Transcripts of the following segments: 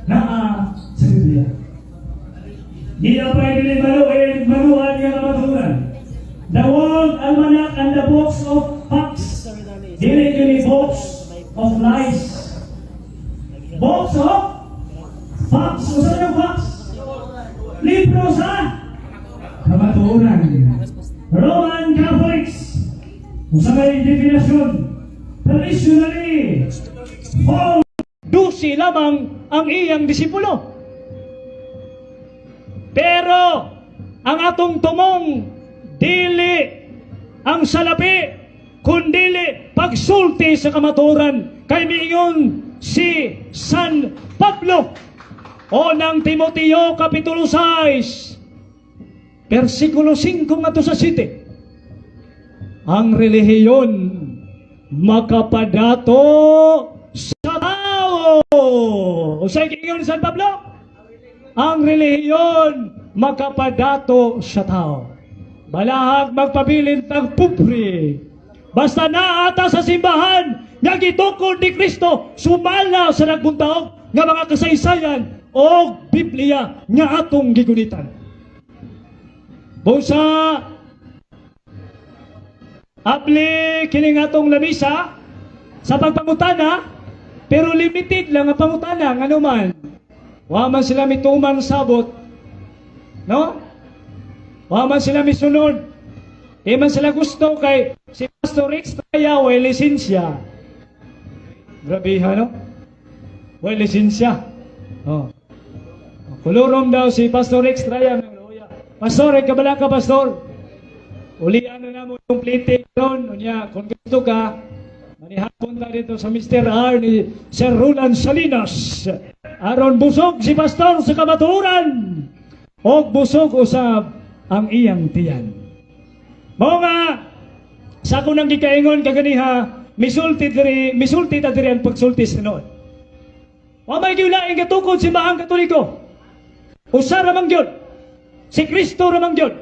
Naa sa Biblia. Di pa dili maluin, maluan nga kamatuoran. The World Almanac and the Books of Facts. Dili kini books of lies. Books of facts. Unsa yung facts? Libro sa kamatuoran. Roman Catholics. Unsa may definisyon? Traditionally, found 12 lamang ang iyang disipulo. Pero ang atong tumong dili ang salapi kundili pagsulti sa kamatuoran, kay miingon si San Pablo, Unang Timoteo kapitulo 6 versikulo 5 ngadto sa 7, ang relihiyon makapadato sa tao. Unsay giingon ni San Pablo? Ang relihiyon makapadato sa tao. Balahag magpabilin tag pobre. Basta naa ta sa simbahan nga gitukod ni Kristo sumala sa nagbuntaog nga mga kasaysayan o Biblia nga atong gigunitan. Busa abli kining atong lamisa sa pagpangutana, pero limited lang ang pangutana, ngano man wa man sila mituman sabot, no? Wa man sila misunod, di man sila gusto kay si Pastor Rex Traya way lisensya. Grabe ha, no? Way lisensya. Oh, kolorum daw si Pastor Rex Traya ng luya. Pastor, kabala ka, Pastor. Ulian na namo yung plite ron. Unya, kung gusto ka, manihapon ta dito sa Mr. R ni Sir Roland Salinas. Aron busog si Pastor sa kamatuoran. Og busog usab ang iyang tiyan. Mao nga sa akong nang gikaingon kaganiha, misulti diri, misulti ta diri ang pagsulti sa tinuod. Wa may giulaing katukod Simbahang Katoliko. Usa ra man gyud. Si Kristo ra man gyud.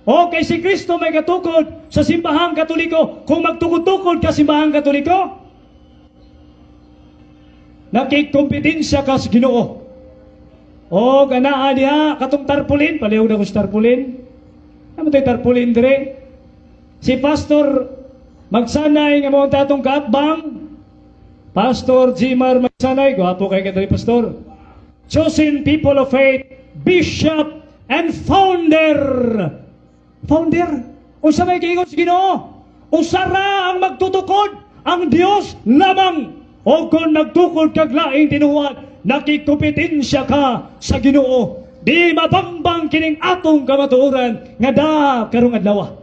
O kay si Kristo may katukod sa Simbahang Katoliko. Kung magtukod-tukod ka Simbahang Katoliko, nakikompetensya ka sa Ginoo. O ganaa diha katong tarpaulin, palihog na ko sa tarpaulin. Ano to'y tarpaulin dire? Si Pastor Magsanay nga mo ang tatong kaatbang. Pastor Jimar Magsanay, gwapo kay kadali, Pastor. Chosen people of faith, bishop and founder. Founder. Unsa may giingon sa Ginoo? Usa ra ang magtutukod, ang Dios lamang. O kung nagtukod kag laing tinuod, nakikompetensya ka sa Ginoo. Di mabangbang kining atong kamatuoran nga da karong adlaw.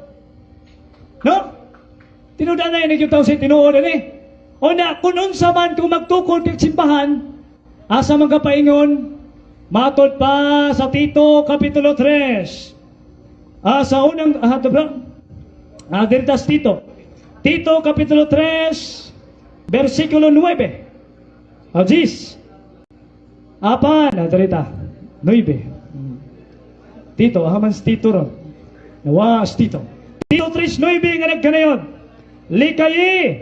No? Tinuod na ini yung sa tinuod ani. O na, kung unsa man kung magtukod kag simbahan, asa man ka paingon, matod pa sa Tito Kapitulo 3. Sa unang, bro, diritas Tito. Tito Kapitulo 3, versikulo 9. Jis. Apan, darita. 9. Tito, haman si Tito ron. Nawa si Tito. Tito 3:9 nga nagkanayon. Likayi.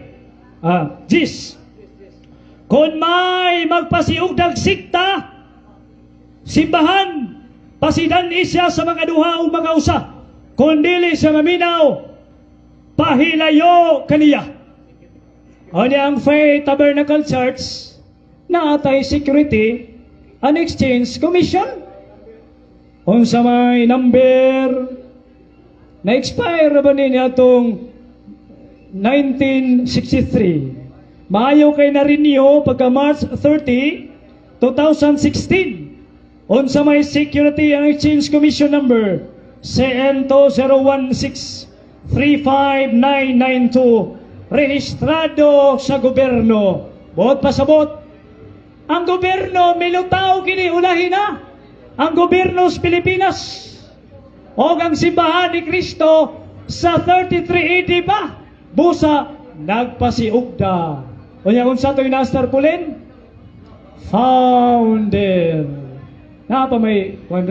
Jis. Kung may magpasiugdag sikta, simbahan, pasidan siya sa mga duha o mga usa. Kung dili siya maminaw, pahilayo kaniya. O niya ang Faith Tabernacle Church na atay Security and Exchange Commission. Unsa may number na expire na ba niya itong 1963? Maayo kay na-renew pagka March 30, 2016. Unsa may Security and Exchange Commission number? CN 2016 35992, rehistrado sa gobyerno. Buot pasabot. Ang gobyerno milutaw kini ulahi na. Ang gobyerno sa Pilipinas. O ang Simbahan ni Kristo sa 33 AD pa. Busa nagpasiugda. Unya unsa to'y nas tarpaulin? Founder. Napa may kuan.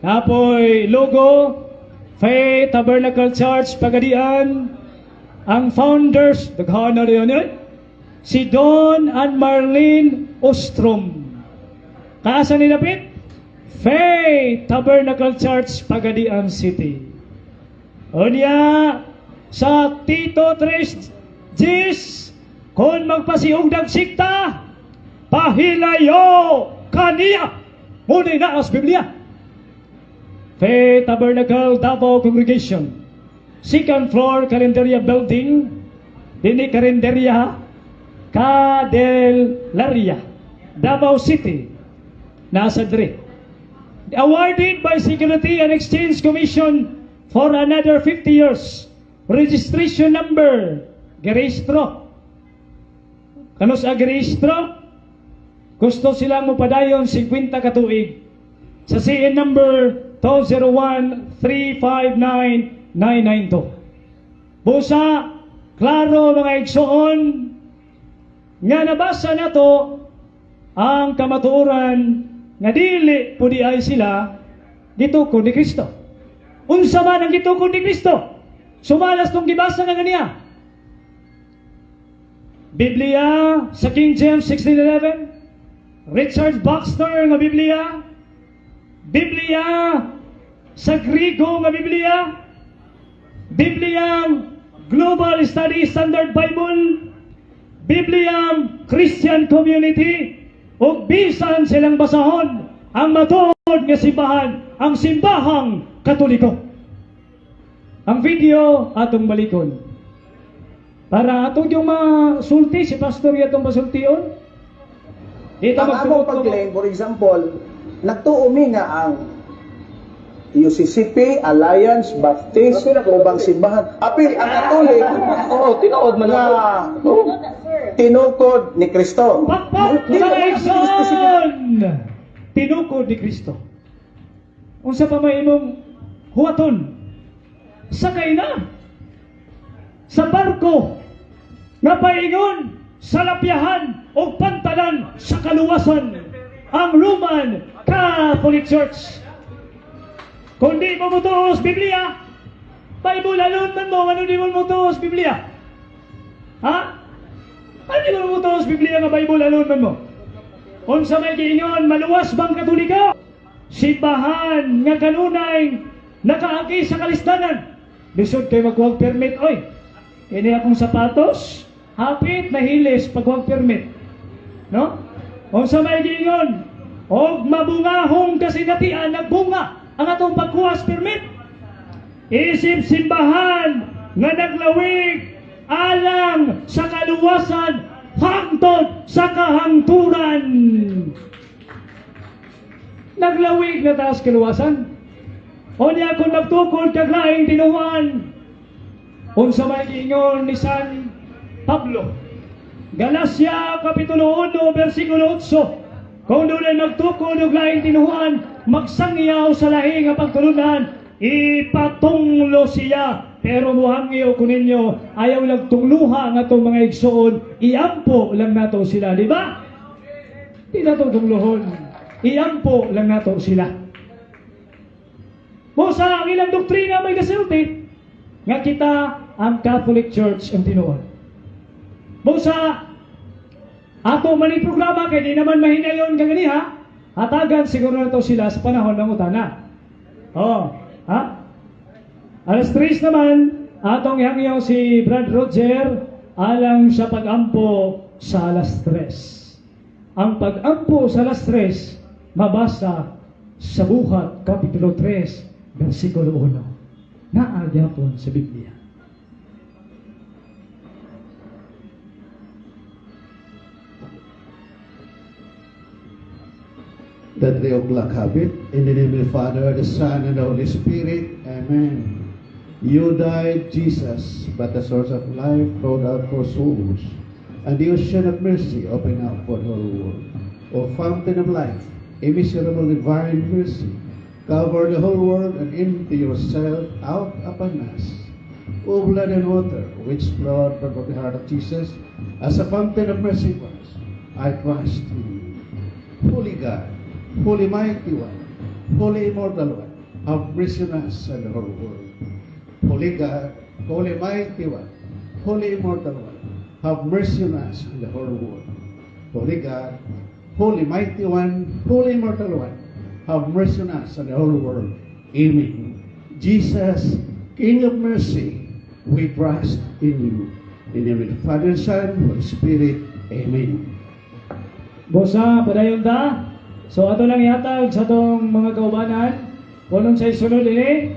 Napoy logo Faith Tabernacle Church Pagadian. Ang founders, daghan na rin yun, si Don and Marlene Ostrom. Kaasa ni dapit? Faith Tabernacle Church, Pagadian City. Unya, sa Tito Tres Gis, kung magpasiugdag sikta, pahilayo kaniya. Muna naas Biblia. Faith Tabernacle Davao Congregation. Second floor, Calendaria Building. Dini Carinderia, Candelaria, Davao City. Nasa dre. Awarded by Security and Exchange Commission for another 50 years. Registration number, gerehistro. Kanus ang gerehistro? Gusto silang mopadayon 50 ka tuig. Sa CN number 201-359-992. Busa, klaro, mga igsoon, nga nabasa nato ang kamatuoran nga dili pudi ay sila gitukod ni Kristo. Unsa man ang gitukod ni Kristo? Sumalas tong gibasa nga ganiya. Biblia sa King James 1611, Richard Baxter nga Biblia, Biblia sa Grigo nga Biblia, Biblia Global Study Standard Bible, Biblia Christian Community, ug bisan silang basahon ang matuod nga simbahan, ang Simbahang Katoliko. Ang video atong balikon. Para atong yung masulti, si Pastor atong pasultion. Dito Ang among magtungod. Pag-claim, for example, nagtuo mi nga ang UCCP, Alliance, Baptist, ubang simbahan. Apil ang Katolik. Oo, tinuod man nga ako. Oo. Tinukod ni Kristo. Pakpak Di mga ba igsoon! Tinukod ni Kristo. Unsa pa may imong huwaton? Sakay na sa barko nga paingon sa lapyahan o pantalan sa kaluwasan, ang Roman Catholic Church. Kung di mo motuos Biblia, Bible alone man mo, ano di mo motuos Biblia? Ha? Ano di mo motuos Biblia nga Bible alone man mo? Unsa may giingon, maluwas bang Katoliko? Simbahan nga kanunay nakaagi sa kalistanan. Lisod kay magkuhag permit, oy. Kini akong sapatos, hapit nahilis pagkuhag permit. No? Unsa may giingon, og mabungahong kasinatian nagbunga ang atong pagkuha sa permit. Isip simbahan nga naglawig alang sa kaluwasan hangtod sa kahangturan. Naglawig na taas kaluwasan. O niya kung magtukod kag laing tinuan. Unsa may giingon ni San Pablo? Galacia Kapitulo 1 versikulo 8. Kung dunay magtukod og laing tinuan, magsangyaw sa lahi nga pagtulunan, ipatunglo siya. Pero muhangyo ko ninyo, ayaw lang tungluha ang atong mga igsoon, iampo lang nato sila, di ba? Di nato tungluhon. Iampo lang nato sila. Busa ang ilang doktrina may gasulti nga kita ang Catholic Church ang tinuod. Busa ato man ni programa kay di naman mahinayon kaganiha, hatagan siguro nato sila sa panahon ng utana. Oh, ha? Alas 3 naman, atong ihangyaw si Brad Roger alang sa pag-ampo sa alas 3. Ang pag-ampo sa alas 3, mabasa sa Buhat, Kapitulo 3, versikulo 1. Naa gyapon sa Biblia. The 3 o'clock habit. In the name of the Father, the Son, and the Holy Spirit. Amen. You died, Jesus, but the source of life flowed out for souls, and the ocean of mercy opened up for the whole world. O fountain of life, immeasurable divine mercy, cover the whole world and empty yourself out upon us. O blood and water, which flowed from the heart of Jesus as a fountain of mercy for us, I trust in you. Holy God, Holy Mighty One, Holy Immortal One, have mercy on us and the whole world. Holy God, Holy Mighty One, Holy Immortal One, have mercy on us and the whole world. Holy God, Holy Mighty One, Holy Immortal One, have mercy on us and the whole world. Amen. Jesus, King of mercy, we trust in you. In the name of the Father, Son, Holy Spirit. Amen. Bosa, padayon ta. So ato lang ihatag sa atong mga kaubanan kung sa sunod ini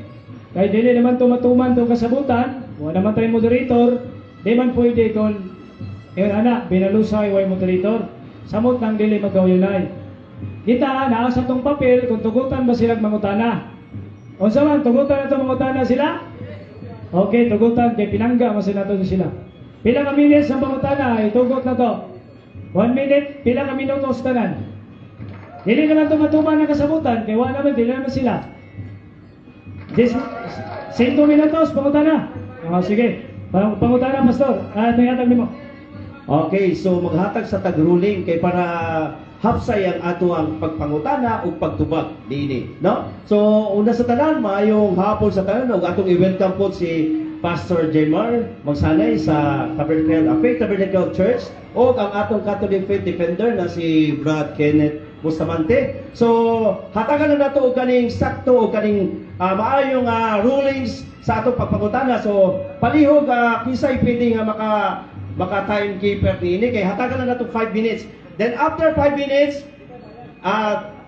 kay dili naman to matuman tong kasabutan, wa naman tayo moderator, di man pwede kung ingon ana binalusay way moderator. Samot nang dili magkauyunay. Kita naa sa tong papel kung tugutan ba silang mangutana. Unsa man tugutan na to mangutana sila? Okay, tugutan kay pinangga man sila to sila. Pila ka minutes ang pangutana, itugot na to. 1 minute, pila ka minutos tanan. Dili naman to matuman ang kasabutan, kay wa naman, dili naman sila. 5 minutos, pangutana. Oh, sige. Pangutana, Pastor. Ah, ito yatag nimo. Okay, so maghatag sa tag-ruling kay para hapsay ang ato ang pagpangutana ug pagtubag niini, no? So una sa tanan, maayong hapon sa tanan ug atong i-welcome po si Pastor Jemar Magsanay sa Tabernacle, Faith Tabernacle Church ug ang atong Catholic Faith Defender na si Brad Kenneth Bustamante. So hatagan na nato og kaning sakto og kaning maayong rulings sa atong pagpangutana. So palihog kinsay pwede nga maka timekeeper niini kay hatagan na nato 5 minutes. Then after 5 minutes,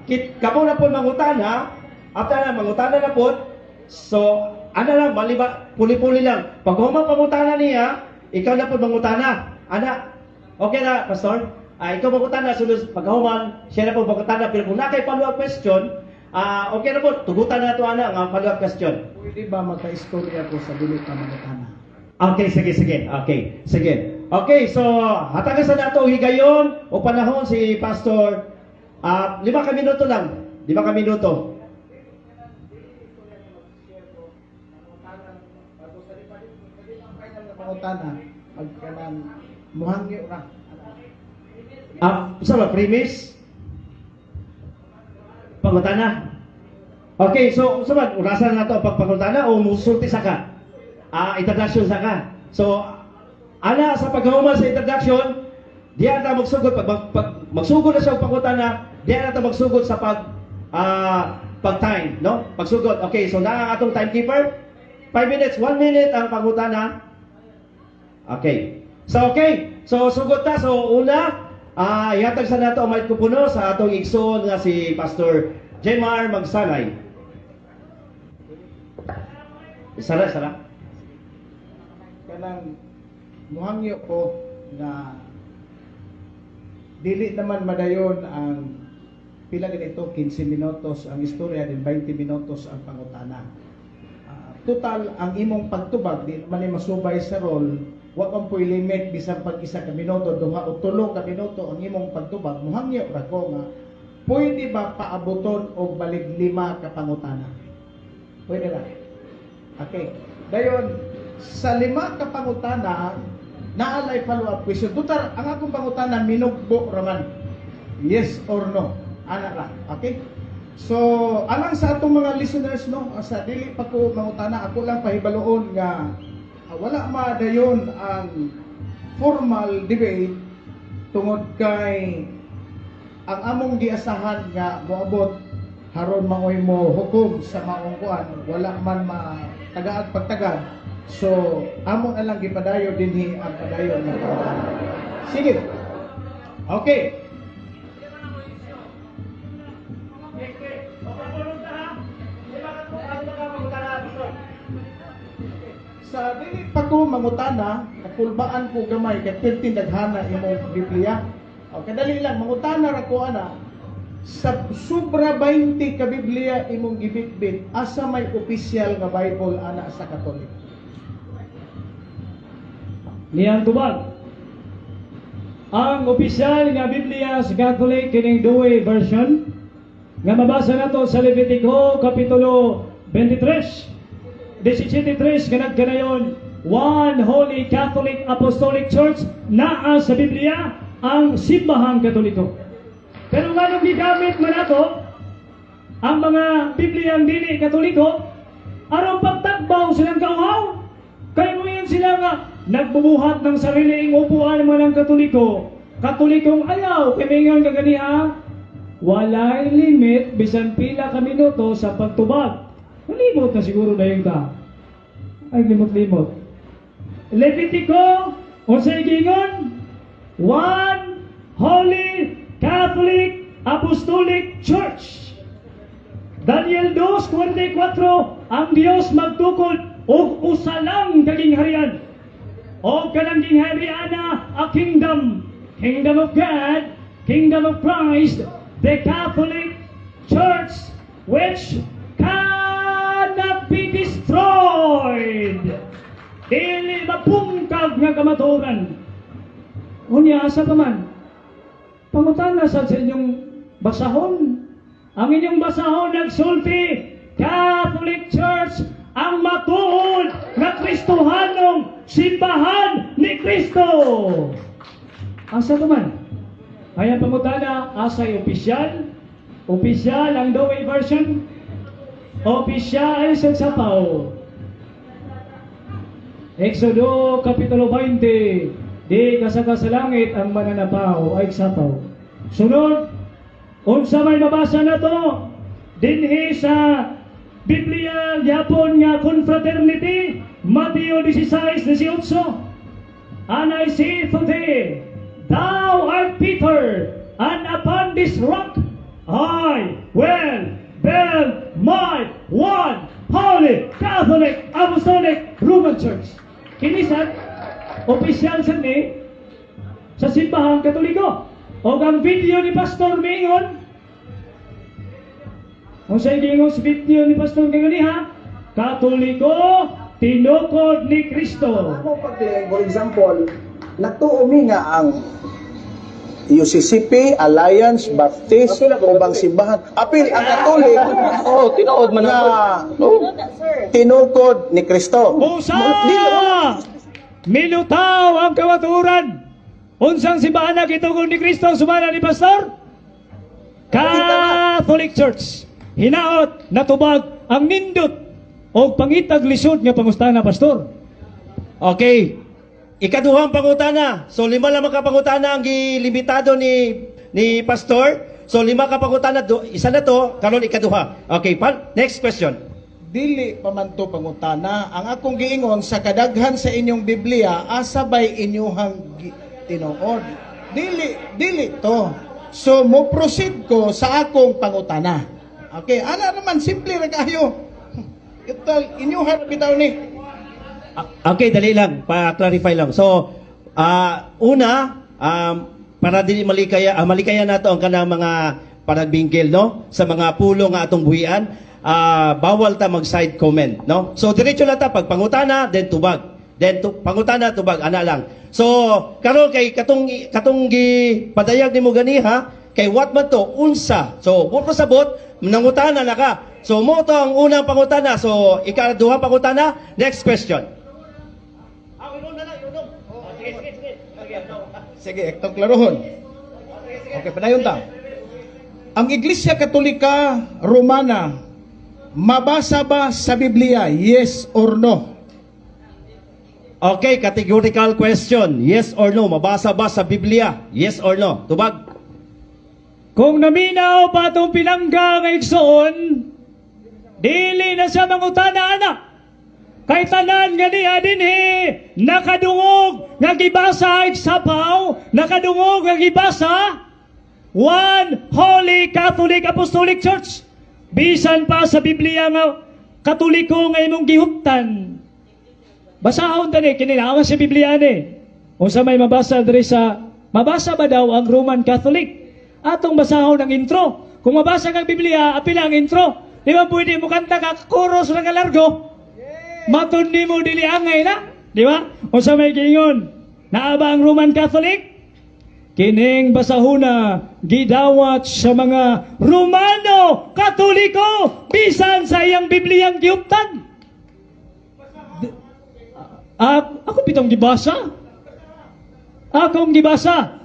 kit kamo na po mangutana, after na mangutana na po, so ana lang maliba puli-puli lang. Pag human pangutana niya, ikaw na po mangutana. Ana, okay na, Pastor? Ikaw mangutana sunod pag human, siya na po mangutana, pero kung naa kay follow-up question, okay na po, tugutan na to ana nga follow-up question. Pwede ba magka-istorya ko sa dili ka mangutana? Okay, sige, sige. Okay, sige. Okay, so hatagan sa nato higayon o panahon si Pastor. 5 ka minuto lang. 5 ka minuto. Pangutana, pag kanang muhangyo ra. Sa ba premise? Pangutana. Okay, so sa ba urasan na to ang pagpangutana o musulti sa ka? Introduction sa ka. So ana sa paghuman sa introduction, diya na magsugod pag magsugod na siya og pangutana, diya na ta magsugod sa pag time, no? Pagsugod. Okay, so naa ang atong timekeeper. 5 minutes, 1 minute ang pangutana. Okay. So okay. So sugod ta. So una, ihatag sa nato ang microphone sa atong igsoon nga si Pastor Jemar Magsanay. Sara, sara. Kanang muhangyo ko na dili naman madayon ang pila ganito, 15 minutos ang istorya din, 20 minutos ang pangutana. Total ang imong pagtubag di naman ni masubay sa role, wa man po'y limit bisan pag isa ka minuto, duha o tulo ka minuto ang imong pagtubag. Muhangyo ra ko nga pwede ba paaboton og balig 5 ka pangutana? Pwede ba? Okay. Dayon sa 5 ka pangutana naalay follow-up question. Tutar ang akong pangutana minugbo raman. Yes or no? Ana ra. Okay? So, alang sa atong mga listeners, no, sa dili pa ko mangutana, ako lang pahibaluon nga wala madayon ang formal debate tungod kay ang among giasahan nga moabot haron maoy mo hukom sa maong kuan, wala man matagaag pagtagad. So amo na lang gipadayo dinhi ang padayon nga pangutana. Sige. Okay. Sa dili pa ko mangutana, nakulbaan ko gamay kay perti daghana imong Biblia. O kadali lang mangutana ra ko ana, sa sobra 20 ka Biblia imong gibitbit, asa may opisyal nga Bible ana sa Katolik? Niyang tubag. Ang opisyal nga Biblia sa Catholic kining Douay version nga mabasa nato sa Levitico kapitulo 23 17:3 nga nagkanayon, One Holy Catholic Apostolic Church, naa sa Biblia ang simbahang Katoliko. Pero nganong gigamit man ato ang mga Biblia ang dili Katoliko aron pagtagbaw silang kauhaw? Kay mo yun sila nga nagbubuhat ng sariling upuan man ang Katoliko. Katolikong ayaw, kay mingon ka ganiha, walay limit bisan pila ka minuto sa pagtubag. Nalimot na siguro na yung ta. Ay, limot-limot. Levitico, unsay giingon? One Holy Catholic Apostolic Church. Daniel 2:44, ang Dios magtukod og usa lang ka gingharian. O kanang ginghariana, a kingdom, kingdom of God, kingdom of Christ, the Catholic Church, which cannot be destroyed. Dili mapungkag nga kamatuoran. Unya, asa pa man? Pangutana sa inyong basahon. Ang inyong basahon nagsulti, Catholic Church ang matuod nga Kristohanong simbahan ni Kristo. Asa pa man? Kaya pangutana, asay opisyal? Opisyal ang Douay version? Opisyal sa sapaw. Exodo Kapitulo 20, di kasaka sa langit ang mananapaw ay sapaw. Sunod, unsa may mabasa na to? Dinhi sa Biblia gyapon nga confraternity, Mateo 16:18. And I say to thee, thou art Peter, and upon this rock I will build my one holy Catholic Apostolic Roman Church. Kini sad opisyal sad ni sa simbahang Katoliko. O ang video ni Pastor miingon, unsay giingon sa video ni Pastor kaganiha? Katoliko tinukod ni Kristo. Ako pag, for example, nagtuo mi nga ang UCCP, Alliance, Baptist, ubang simbahan. Apil ang Katolik Oo, tinuod man na ako. tinukod ni Kristo. Usa! Dili- Milutaw ang kamatuoran. Unsang simbahan na gitukod ni Kristo sumala ni Pastor? Catholic Church. Hinaot natubag ang nindot og pangitag lisod nga pangustana, Pastor. Okay. Ikaduhang pangutana. So lima lamang ka pangutana ang gilimitado ni Pastor. So lima ka pangutana, isa na to, karon ikaduha. Okay, next question. Dili pa man to pangutana. Ang akong giingon sa kadaghan sa inyong Biblia, asa bay inyuhang tinuod? Dili, dili to. So mo proceed ko sa akong pangutana. Okay, ana naman simple ra kayo. Ito inyuhan bitaw ni. Okay, dali lang, pa-clarify lang. So, una, para dili malikaya nato ang kanang mga panagbingkil, no? Sa mga pulo nga atong buhian, bawal ta mag-side comment, no? So, diretso lang ta pag pangutana, then tubag. Then pangutana, tubag, ana lang. So, karon kay katong katong gi padayag nimo ganiha, kay what man to, unsa. So, mo sabot, nangutana na ka. So, mo to ang unang pangutana. So, ikaduhang pangutana, next question. Sige, itong klarohon. Okay, padayon ta. Ang Iglesia Katolika Romana, mabasa ba sa Biblia? Yes or no? Okay, categorical question. Yes or no? Mabasa ba sa Biblia? Yes or no? Tubag. Kung naminaw pa itong pinangga nga igsoon, dili na siya mangutana ana. Kay tanan nga niya dinhi nakadungog nga gibasa sapaw, nakadungog nga gibasa One Holy Catholic Apostolic Church. Bisan pa sa Biblia nga Katoliko nga imong gihuptan. Basahon tani kini naa sa Biblia ni. Unsa may mabasa diri sa mabasa ba daw ang Roman Catholic? Atong basahon ang intro. Kung mabasa kang Biblia, apila ang intro. Di ba pwede mo kanta ka chorus ra ka largo? Matud nimo dili angay na, di ba? Unsa may giingon? Naa ba ang Roman Catholic? Kining basahuna gidawat sa mga Romano Katoliko bisan sa iyang Bibliyang gihuptan. Ako bitong gibasa. Akong gibasa.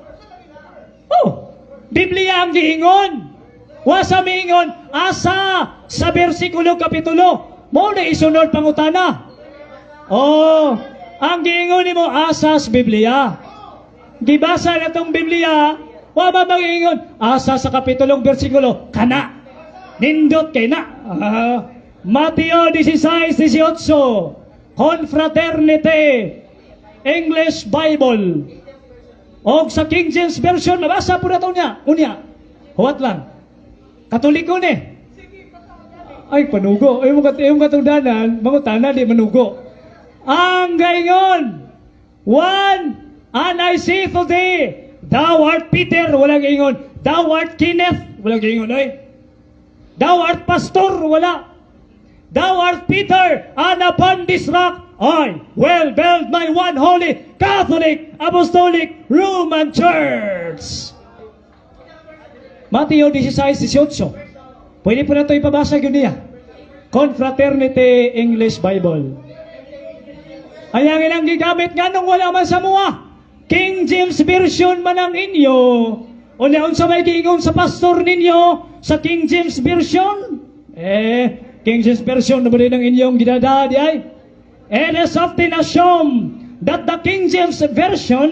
Oh, Biblia ang giingon. Wa sa miingon asa sa bersikulo kapitulo. Mo na isunod pangutana. Oh, ang giingon nimo asa sa Biblia. Gibasa na tong Biblia, wa ba mag-ingon, asa sa kapitulong bersikulo, kana. Nindot kay na. Ah, Mateo 16:18, Confraternity English Bible. Og sa King James Version, mabasa po na ito niya. Unya, huwat lang. Katoliko ni. Ay, panugo. Imong katungdanan, mangutana, di manugo. Ang gaingon, one, and I say to thee, thou art Peter, walang ingon. Thou art Kenneth, walang ingon, ay. Thou art pastor, wala. Thou art Peter, and upon this rock I will build my one holy Catholic Apostolic Roman Church. Mateo 16:18. Pwede po na ito ipabasa yun niya. Confraternity English Bible. Ay ang ilang gigamit nga nung wala man sa mua. King James Version man ang inyo. O unsa may giingon sa pastor ninyo sa King James Version? Eh, King James Version na ba din ang inyong gidada di ay? It is often assumed that the King James Version,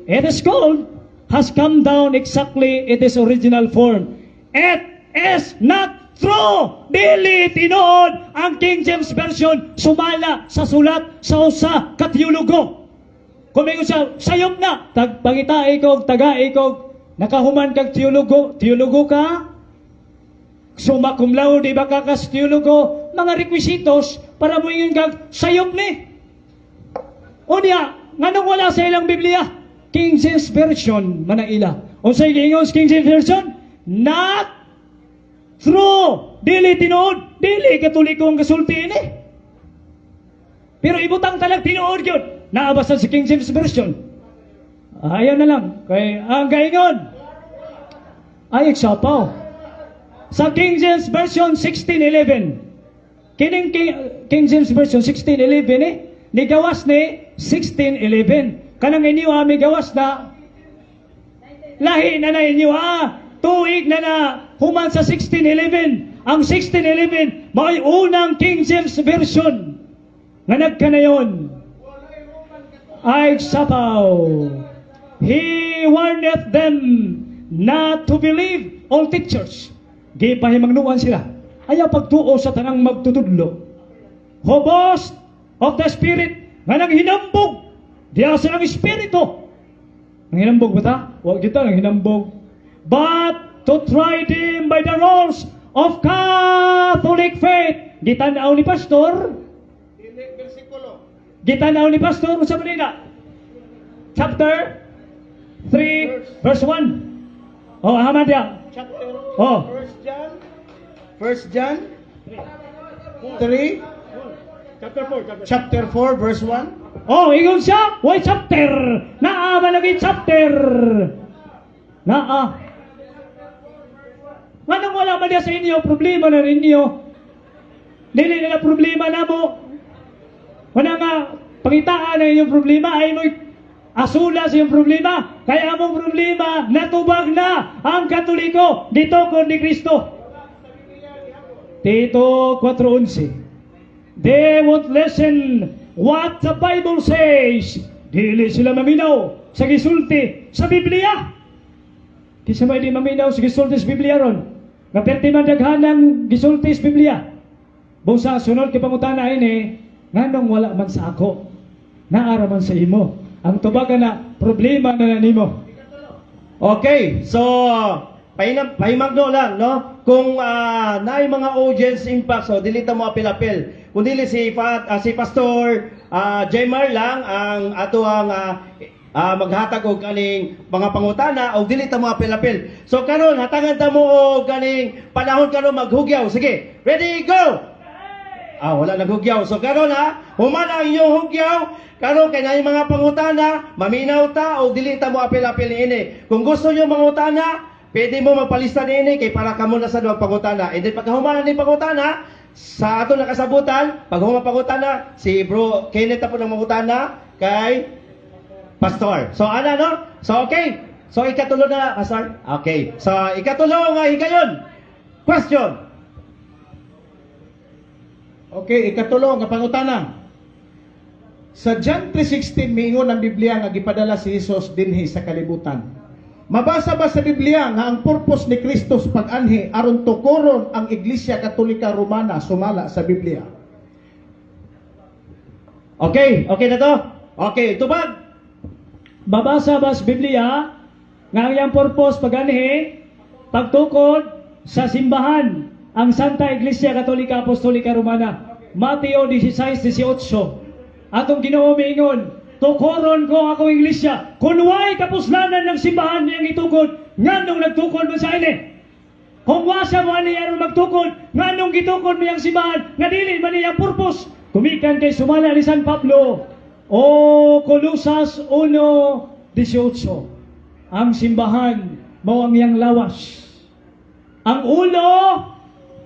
it is called, has come down exactly in its original form. It is not true! Dili tinuod ang King James Version sumala sa sulat sa usa ka teologo. Kung may siya, sayop na, tag, pangita ikog, taga ikog, nakahuman kag teologo, teologo ka, summa cum laude ba ka kas teologo, mga requisitos para mo ingon kag sayop ni. Unya, nganong wala sa ilang Biblia? King James Version man ang ila. Unsay giingon sa King James Version? Not true. Dili tinuod, dili Katoliko ang kasulti ini. Pero ibutang talag tinuod yun. Naabasan sa King James Version. Ayaw na lang. Kay ang gaingon. Ay, eksapaw. Sa King James Version 1611. Kining King James Version 1611 eh. Nigawas ni 1611. Kanang inyo ah, migawas na lahi na na inyo ah. Tuig na na human sa 1611. Ang 1611 mao'y unang King James Version nga nagkanayon. Ay sapaw. He warneth them not to believe all teachers. Gipahimangnuan sila. Ayaw pagtuo sa tanang magtutudlo. Who boast of the Spirit nga nang hinambog. Diya sa nang Espiritu. Nang hinambog ba ta? Huwag kita nang hinambog. But to try them by the rules of Catholic faith. Gitanaw ni Pastor. Gitanaw ni Pastor sa Manila. Chapter 3, verse 1. Oh, ahama diya. Chapter Oh. First John. First John 3. Chapter 4. Chapter 4 verse 1. Oh, ingon siya, why chapter? Naa man lagi chapter. Naa. Nganong wala man diya sa inyo, problema na ninyo. Dili nila problema na mo. Wala nga, pangitaan na inyong problema, ay mo asula sa iyong problema. Kaya among problema, natubag na ang Katoliko, gitukod ni Kristo. Tito 4.11. They won't listen what the Bible says. Dili sila maminaw sa gisulti sa Biblia. Kinsa may di maminaw sa gisulti sa Biblia ron? Nga perti man daghanang gisulti sa Biblia. Busa sunod kay pangutana ini, nganong wala man sa ako? Naara man sa imo. Ang tubagan na problema na nimo. Okay, so pahimangno lang, no? Kung naay mga audience impact, so dili ta mo apil-apil. Kung dili si Pastor Jaymar lang ang ato ang maghatag og kaning mga pangutana og dili ta mo apil-apil. So karon hatagan ta mo og kaning panahon karon maghugyaw. Sige, ready, go! Ah, wala naghugyaw. So karon ha, human ang inyong hugyaw. Karon kay naay mga pangutana, maminaw ta og dili ta mo apil-apil niini. Kung gusto niyo mangutana, pwede mo magpalista niini kay para kamo na sa duwag pangutana. And then pagkahuman ni pangutana, sa ato nakasabutan, pag human pangutana, si Bro Kenneth po ng mangutana kay Pastor. So ana no? So okay. So ikatulo na, Pastor. Okay. So ikatulo nga higayon. Question. Okay, ikatulo nga pangutana. Sa John 3:16, miingon ang Biblia nga gipadala si Jesus dinhi sa kalibutan. Mabasa ba sa Biblia nga ang purpose ni Kristus pag-anhi aron tukoron ang Iglesia Katolika Romana sumala sa Biblia? Okay, okay na to? Okay, tubag. Babasa ba sa Biblia nga ang iyang purpose paganhi pagtukod sa simbahan, ang Santa Iglesia Katolika Apostolika Romana? Mateo 16:18. Atong Ginoo miingon, "Tukoron ko ang akong iglesia." Kung way kapuslanan ng simbahan niyang itukod, nganong nagtukod mo sa ini? Kung wasa mo ani aron magtukod, nganong gitukod mo yang simbahan nga dili man niyang purpose? Kumikan kay sumala ni San Pablo o Colosas 1:18. Ang simbahan mao ang iyang lawas. Ang ulo,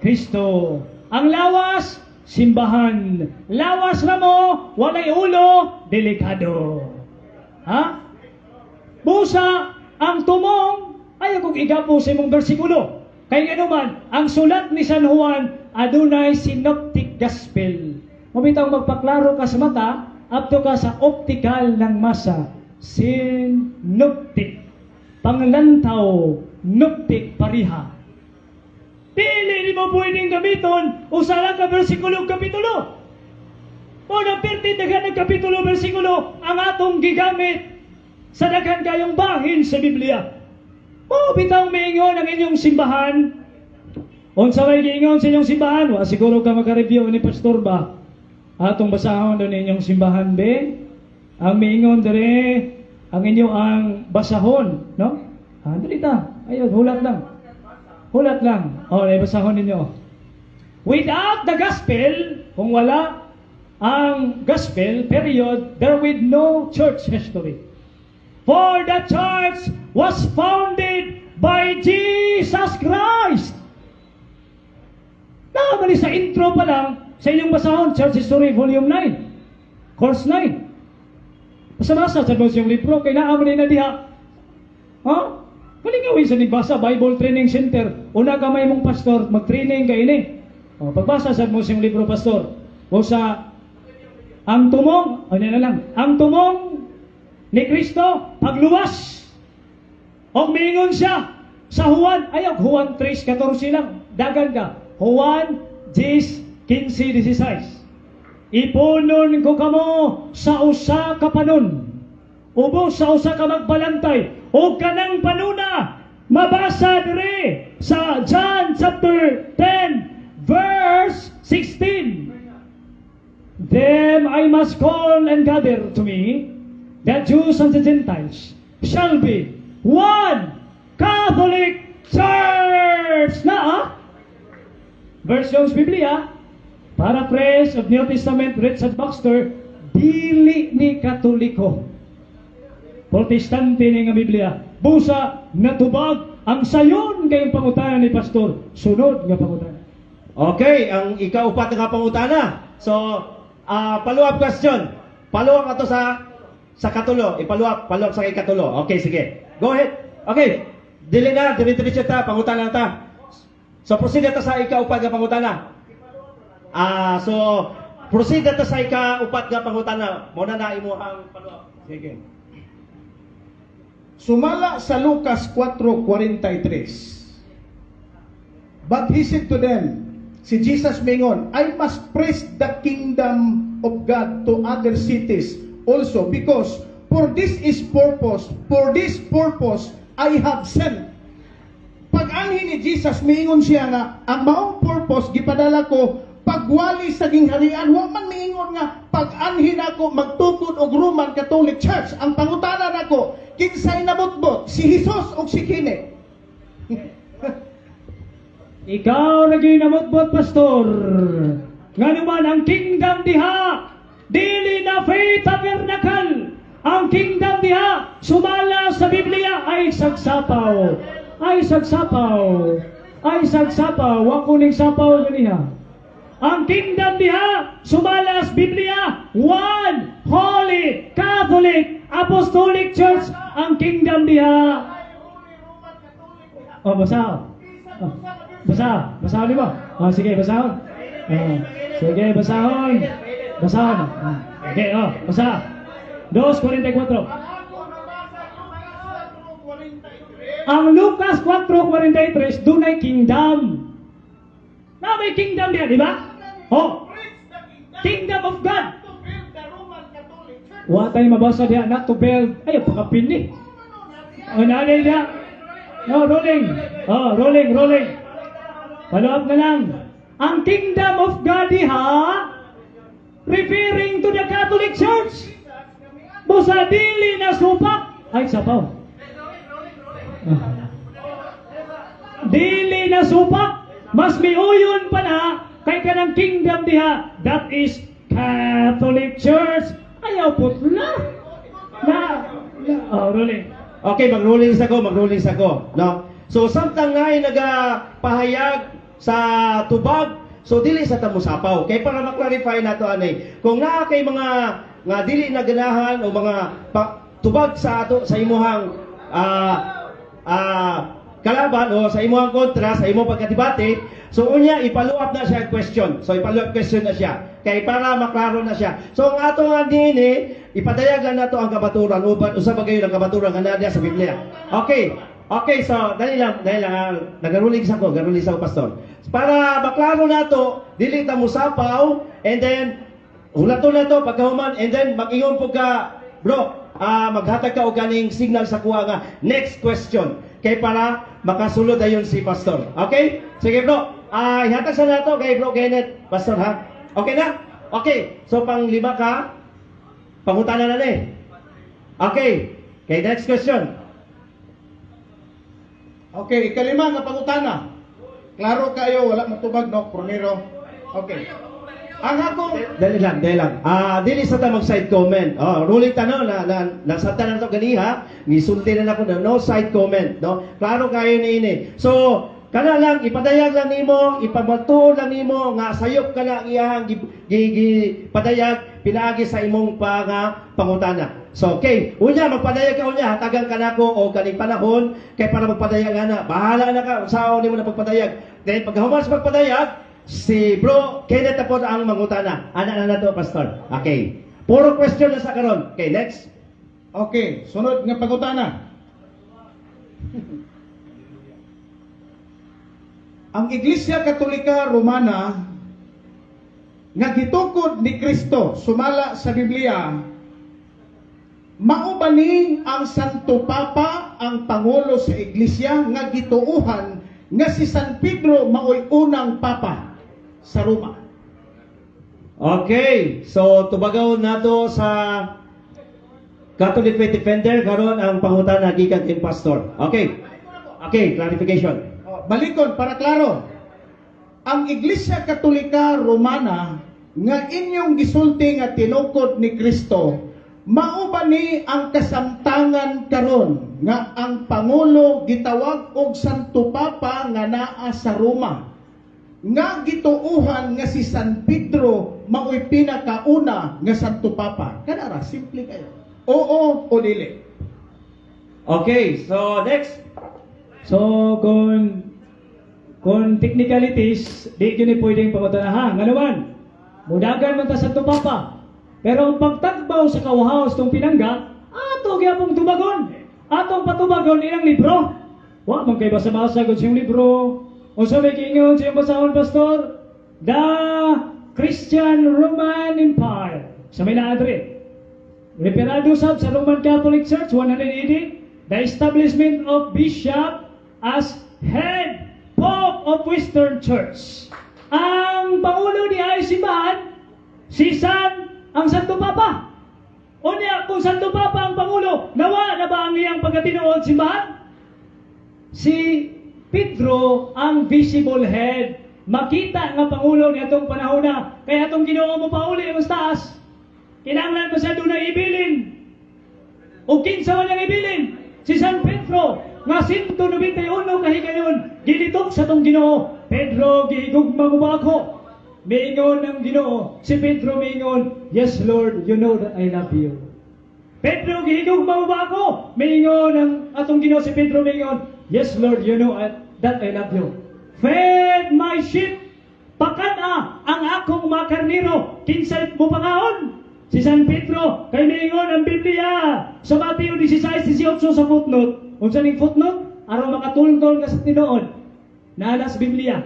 Kristo. Ang lawas, simbahan. Lawas na mo, walay ulo, delikado. Ha? Busa, ang tumong, ayaw kong igapo sa imong bersikulo. Kay nga naman, ang sulat ni San Juan, adunay synoptic gospel. Mabitaw magpaklaro ka sa mata, apto ka sa optical ng masa. Synoptic. Panglantaw, noptic pariha. Dili ni mo pwedeng gamiton usa lang ka bersikulo ug kapitulo. O na perti daghan ng kapitulo, bersikulo ang atong gigamit sa daghan kayong bahin sa Biblia. Mo bitaw miingon ang inyong simbahan. Unsa may giingon sa inyong simbahan? Wa siguro ka maka-review ni pastor ba? Atong basahon doon inyong simbahan be. Ang miingon dire ang inyo ang basahon, no? Ah, dali ta. Ayun, hulat lang. Hulat lang. O, oh, basahon ninyo. Without the gospel, kung wala ang gospel, period, there will no church history. For the church was founded by Jesus Christ. Nakamali sa intro pa lang, sa inyong basahon, Church History Volume 9, Course 9. Basta-basa sa yung libro, kay naamali na diha. Ha? Kalingawin sa nagbasa, Bible Training Center. Una ka may mong pastor, mag-training ka ini. O, pagbasa sa mo siyang libro, pastor. O sa, ang tumong, ano na lang, ang tumong ni Kristo, pagluwas. O mingon siya sa Juan, ayaw, Juan 3:14 lang, dagan ka. Juan 10, 15, 16. "Ipunon ko kamo sa usa ka panon. Ubos sa usa ka magbalantay o kanang panuna mabasa dire sa John chapter 10 verse 16. Them I must call and gather to me, the Jews and the Gentiles shall be one Catholic Church." Na ah? Versions Biblia, Paraphrase of New Testament, Richard Baxter, dili ni Katoliko. Protestante ni nga Biblia. Busa, natubag ang sayon kayong pangutana ni Pastor. Sunod nga pangutana. Okay, ang ikaupat nga pangutana. So, follow-up question. Follow-up ato sa katulo. I-follow up, follow up sa ikatulo. Okay, sige. Go ahead. Okay. Dili na, dire-diretso ta, pangutana na ta. So, proceed na ta sa ikaupat nga pangutana. So, proceed na ta sa ikaupat nga pangutana. Muna na imuhang follow-up. Sige. Sumala sa Lucas 4:43. But he said to them, si Jesus mingon, "I must preach the kingdom of God to other cities also because for this purpose I have sent." Pag-anhi ni Jesus, miingon siya nga, ang maong purpose, gipadala ko, pagwali sa gingharian. Wa man miingon nga, pag-anhi nako magtukod og Roman Catholic Church. Ang pangutana nako, kinsay nabotbot, si Jesus o si kini? Ikaw lagi namutbot, pastor. Nga naman ang kingdom diha, dili na Faith Tabernacle. Ang kingdom diha, sumala sa Biblia ay sagsapaw. Ay sagsapaw. Ay sagsapaw. Wa kuning sapaw ganiha. Ang kingdom diha, sumala sa Biblia, One Holy Catholic Apostolic Church. Ang kingdom diha. Oh, basa. Oh. Basa, basahon mo. Oh, sige, basahon. Oh, sige, basahon. Basahon. Oh. Okay, oh, basa. 2.44. Ang Lucas 4.43, dunay kingdom. Na may kingdom diya, di ba? Oh, kingdom of God. Wa tay mabasa diha, not to build. Ay, pakapini. Oh, nanay diha. No, rolling. Oh, rolling, rolling. Follow up na lang. Ang kingdom of God diha, referring to the Catholic Church. Busa dili na supak. Ay, sapaw. Ah. Dili na supak. Mas miuyon pa na kay kanang kingdom diha. That is Catholic Church. Ayaw putla. Na, oh, rolling. Okay, mag-ruling sa ko, no? So samtang naay nagapahayag sa tubag, so dili sa ta mosapaw. Kay para ma-clarify nato ani, kung naa kay mga nga dili na ganahan o mga tubag sa ato sa imuhang kalaban o sa imuhang kontra, sa imong pagkadebate, so unya i-follow up na siya question. So i-follow up question na siya. Kay para maklaro na siya. So ang ato nga dinhi, ipadayag lang nato ang kabaturan uban usa ba gayon ang kabaturan nga naa diha sa Biblia. Okay. Okay, so dali lang, dali lang, nagaruling sa ko, garuling sa ko, pastor. Para maklaro nato, dili ta mosapaw and then hulaton nato pagkahuman and then mag-ingon po ka, bro, maghatag ka og kaning signal sa kuha nga next question kay para makasulod ayon si pastor. Okay? Sige, bro. Ihatag sa nato kay Bro Kenneth, pastor ha. Okay na? Okay. So pang lima ka pangutana na ni. Okay. Okay, next question. Okay, ikalima nga pangutana. Klaro kayo, wala matubag, no, Pronero. Okay. Ang akong Dali lang, dali lang. Dili sa ta mag side comment. Oh, ruling ta no na na nasabtan na to ganiha, gisulti na nako na no side comment, no. Klaro kayo ni ini. So, kana lang ipadayag lang nimo, ipamatuod lang nimo nga sayop ka na ang iyahang gi, padayag pinaagi sa imong pangutana. So, okay. Unya, magpadayag ka unya, hatagan ka nako o kaning panahon kay para magpadayag ana. Bahala na ka unsaon nimo na pagpadayag. Then pagkahuman sa pagpadayag, si Bro Kenneth na po ang mangutana. Ana na nato, pastor. Okay. Puro question na sa karon. Okay, next. Okay, sunod nga pangutana. Ang Iglesia Katolika Romana nga gitukod ni Kristo sumala sa Biblia, mao ba ni ang Santo Papa ang pangulo sa iglesia nga gituuhan nga si San Pedro maoy unang papa sa Roma? Okay. So, tubagaw nato sa Catholic Faith Defender karon ang pangutana gikan kay pastor. Okay. Okay, clarification. Oh, balikon para klaro. Ang Iglesia Katolika Romana nga inyong gisulti nga tinukod ni Kristo, mao ba ni ang kasamtangan karon nga ang pangulo gitawag og Santo Papa nga naa sa Roma nga gituuhan nga si San Pedro maoy pinakauna nga Santo Papa? Kanara, simple kayo. Oo o dili? Okay, so next. So, kung technicalities, di gyud ni pwedeng pangutanahan. Nga naman, mudagan man ta sa Papa. Pero ang pagtagbaw sa kawahaw sa tong pinangga, ato gyapong tubagon. Atong patubagon ilang libro. Wa man kay basa-basa gud siyang libro. Unsa may giingon siyang basahon, pastor? The Christian Roman Empire. Sa may naadre. Referado sab sa Roman Catholic Church, 180, the establishment of bishop as head pope of Western Church. Ang pangulo ni ay simbahan, si ang Santo Papa. Unya, kung Santo Papa ang pangulo, nawa na ba ang iyang pagkatinuod simbahan? Si Pedro ang visible head. Makita nga pangulo ni atong panahon na kaya atong Ginoo mo pauli ang taas. Kinahanglan pa siya dunay ibilin. O kinsa man ang ibilin? Si San Pedro nga 191 kahigayon gilitok sa tong Ginoo. "Pedro, gihigugma mo ba ako?" Miingon ang Ginoo. Si Pedro miingon, "Yes Lord, you know that I love you." "Pedro, gihigugma mo ba ako?" Miingon ang atong Ginoo, si Pedro miingon, "Yes Lord, you know that I love you." "Feed my sheep." "Pakan-a ang akong mga karnero." Kinsay mo pangaon? Si San Pedro, kay miingon ang Biblia sa Mateo 16:18 sa footnote. Unsa ning footnote? Aron makatultol ka sa tinuod. Naa sa Biblia.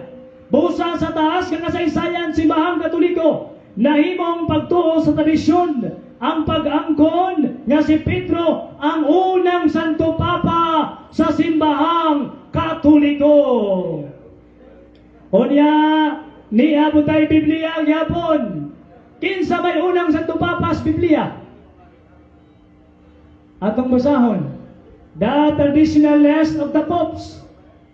Busa sa taas nga kasaysayan Simbahang Katoliko, nahimong pagtuo sa tradisyon ang pag-angkon nga si Pedro ang unang Santo Papa sa Simbahang Katoliko. Unya, niabot tayo Biblia gyapon. Kinsa may unang Santo Papa sa Biblia? Atong basahon. The traditional list of the popes.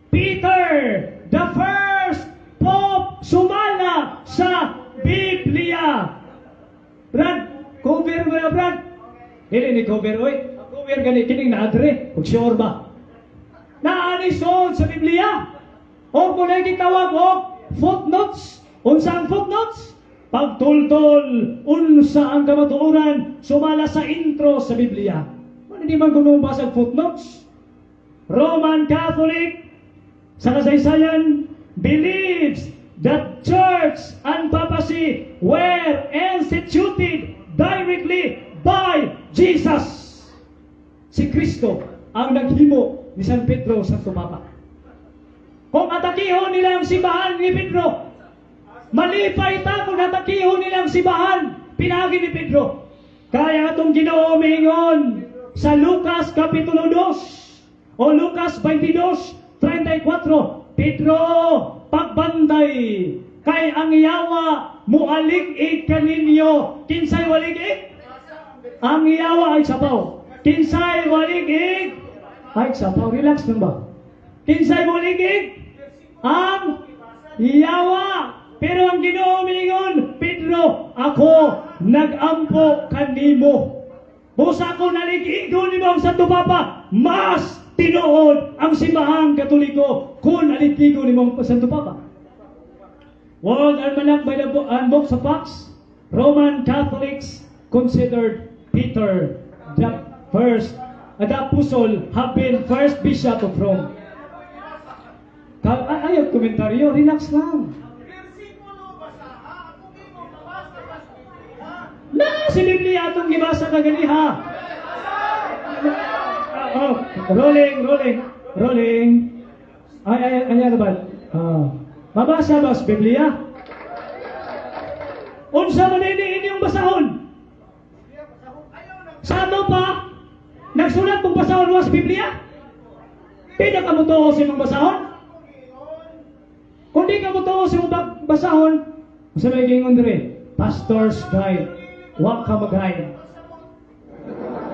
Peter, the first pope, sumala sa Biblia. Brad, cover mo na, Brad. Dili ni cover, oy. Cover gani kining naadre. Ug sure ba? Naa ni sa Biblia. O kung gitawag og footnotes. Unsa ang footnotes? Pagtultol, unsa ang kamatuoran sumala sa intro sa Biblia. Ano di man kung basag footnotes? Roman Catholic sa kasaysayan believes that church and papacy were instituted directly by Jesus. Si Kristo ang naghimo ni San Pedro Santo Papa. Kung atakihon nila ang simbahan ni Pedro, malipay ta kung atakihon nila ang simbahan, pinagi ni Pedro. Kaya atong Ginoo miingon sa Lucas Kapitulo 2 o Lucas 22:34, "Pedro, pagbantay, kay ang yawa mualig-ig kaninyo." Kinsay walig-ig? Ang yawa ay sapaw. Kinsay walig-ig? Ay sapaw, relax lang ba? Kinsay walig-ig? Ang yawa. Pero ang Ginoo miingon, "Pedro, ako nagampo kanimo. Busa ko nalig-igon nimo ang Santo Papa, mas tinuod ang Simbahang Katoliko kung alig-igon nimo ang Santo Papa." World Almanac by the and Books of Facts, Roman Catholics considered Peter the first, the apostle have been first bishop of Rome. Ayaw komentaryo, relax lang. Versikulo basaha, kung imo mabasa ka sa Biblia. Na si Biblia atong gibasa kaganiha. Oh, rolling, rolling, rolling. Ay, ay, ay, ano ba? Ah, mabasa ba sa Biblia? Unsa man ini inyong basahon? Sa ato pa, nagsulat mong basahon wa sa Biblia? Pwede ka mo tuo sa imong basahon? Kung di ka mo tuo sa imong basahon, unsa may giingon dire? Pastor's Guide. Wa ka mag-guide.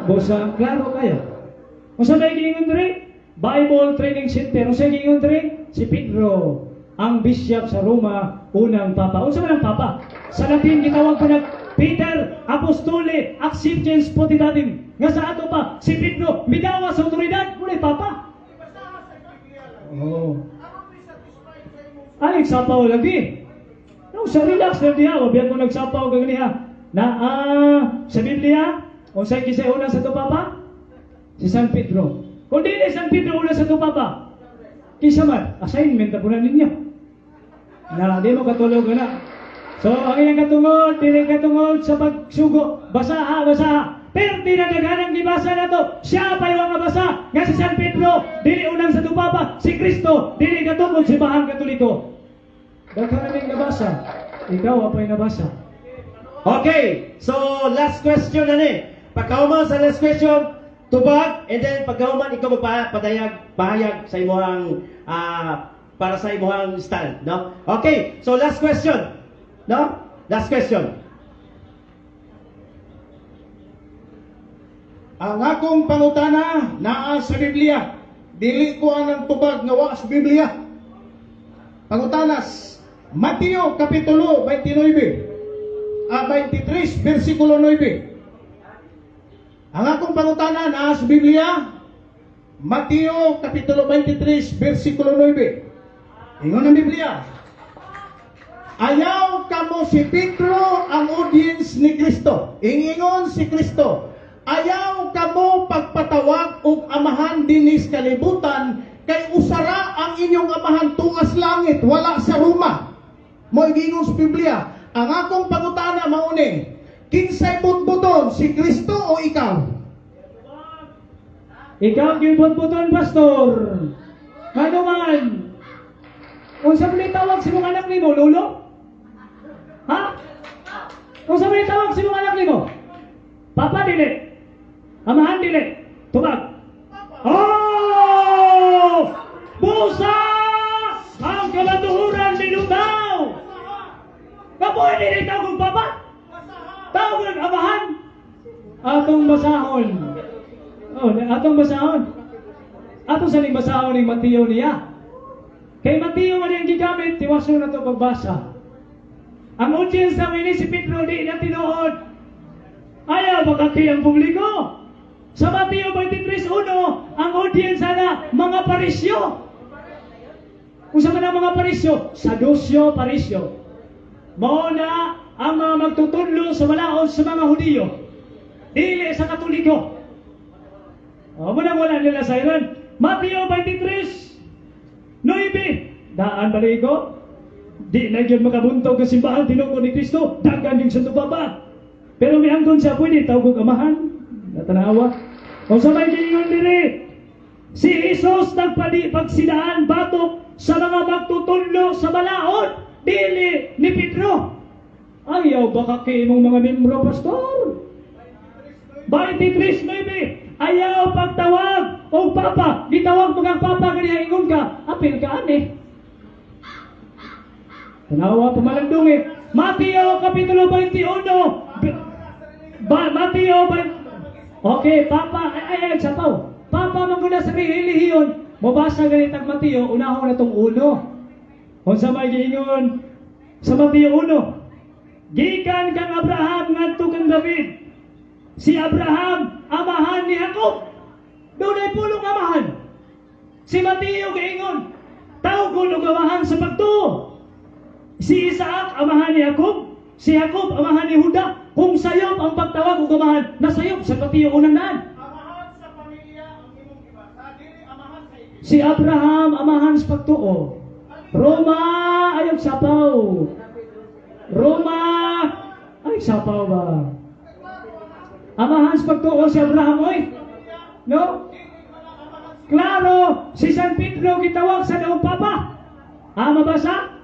Busa, klaro kayo. Unsa may giingon dire? Bible Training Center. Unsa may giingon dire? Si Pedro, ang bishop sa Roma, unang papa. Unsa man ang papa? Sa Latin gitawag pa nag Peter Apostoli Accipiens Potestatem. Nga sa ato pa, si Pedro midawa sa otoridad, muna papa. Oh. Ay, nagsapaw lagi. No, sa relax na diha, wabiyan mo nagsapaw kaganiha. Na sa Biblia, unsay kisay una Santo Papa? Si San Pedro. Kung di ni San Pedro una Santo Papa, kinsa man, assignment na po na ninyo. Na di mo katulog na. So, ang iyang katungod, dili katungod sa pagsugo, basaha, basaha. Pero tinadaghan ang gibasa na to, siya pa yung nga basa, nga si San Pedro, dili unang Santo Papa, si Kristo, dili katungod Simbahang Katoliko. Daghan na ning nabasa. Ikaw, apay nabasa. Okay, so last question na ni. Pagkahuman sa last question, tubag, and then pagkahuman ikaw magpadayag, pahayag sa imuhang para sa imuhang stand, no? Okay, so last question. No? Last question. Ang akong pangutana naa sa Biblia. Dili ko anang tubag nga wa sa Biblia. Pangutanas, Mateo Kapitulo 29, 23, versikulo 9. Ang akong pangutana naa sa Biblia, Mateo Kapitulo 23, versikulo 9. Ingon ang Biblia, ayaw kamo si Pedro ang audience ni Kristo. Ingingon si Kristo, ayaw kamo pagpatawag og amahan dinis kalibutan kay usara ang inyong amahan tungas langit, wala sa Roma. Mo giingon sa Biblia. Ang akong pangutana mao ni, Kinsay butbuton, si Kristo o ikaw? Ikaw gyud buton, pastor. Ngano man? Unsa man tawag sa imong anak nimo, lolo? Ha? Unsa man tawag sa imong anak nimo? Papa dili. Amahan dili. Tubag. Oh! Busa! Ang kamatuoran nilutaw! Kapoy dili tawag og papa? Tawag og amahan? Atong basahon. Oh, atong basahon. Ato sa ning basahon ning Mateo niya. Kay Mateo man ang gigamit, tiwason na to pagbasa. Ang audience sa ini si Pedro di na tinuod. Ayaw baka ang publiko. Sa Mateo 23:1, ang audience ana mga Parisyo. Unsa man ang mga Parisyo? Sadusyo, Parisyo. Mao na ang mga magtutudlo sa balaod sa mga Hudiyo. Dili sa Katoliko. O, muna wala nila sa iran. Mateo 23:9. Daan baligo. Di na gyud makabuntog ang simbahan tinuod ni Kristo. Dagan yung Santo Papa. Pero miangkon siya pwede tawag og amahan. Natanawa. Kung sa may giingon diri, si Jesus nagpadi pagsidaan batok sa mga magtutudlo sa balaod, dili ni Pedro. Ayaw baka kay imong mga membro, pastor. 23:9. Ayaw pagtawag og papa. Gitawag mo kang papa kaniya ingon ka, apil ka ani. Tanawa pamalandong eh. Mateo Kapitulo 21. Mateo 20. Okay, papa, ay ay, ay sapaw. Papa mangguna sa relihiyon. Mobasa ganit ang Mateo, unahon na tong uno. Unsa may giingon sa Mateo 1? Gikan kang Abraham ngadto kang David. Si Abraham, amahan ni Jacob. Dunay pulong amahan. Si Mateo giingon, tawgon og amahan sa pagtuo. Si Isaac, amahan ni Jacob. Si Jacob, amahan ni Juda. Kung sayop ang pagtawag og amahan, nasayop sa Mateo unang daan. Amahan sa pamilya ang imong gibasa, dili amahan sa iglesia. Si Abraham, amahan sa pagtuo. Roma, ayaw sapaw. Roma, ay sapaw ba? Amahan sa pagtuo si Abraham, oy. No? Klaro, si San Pedro gitawag sa daong papa. Ah, mabasa?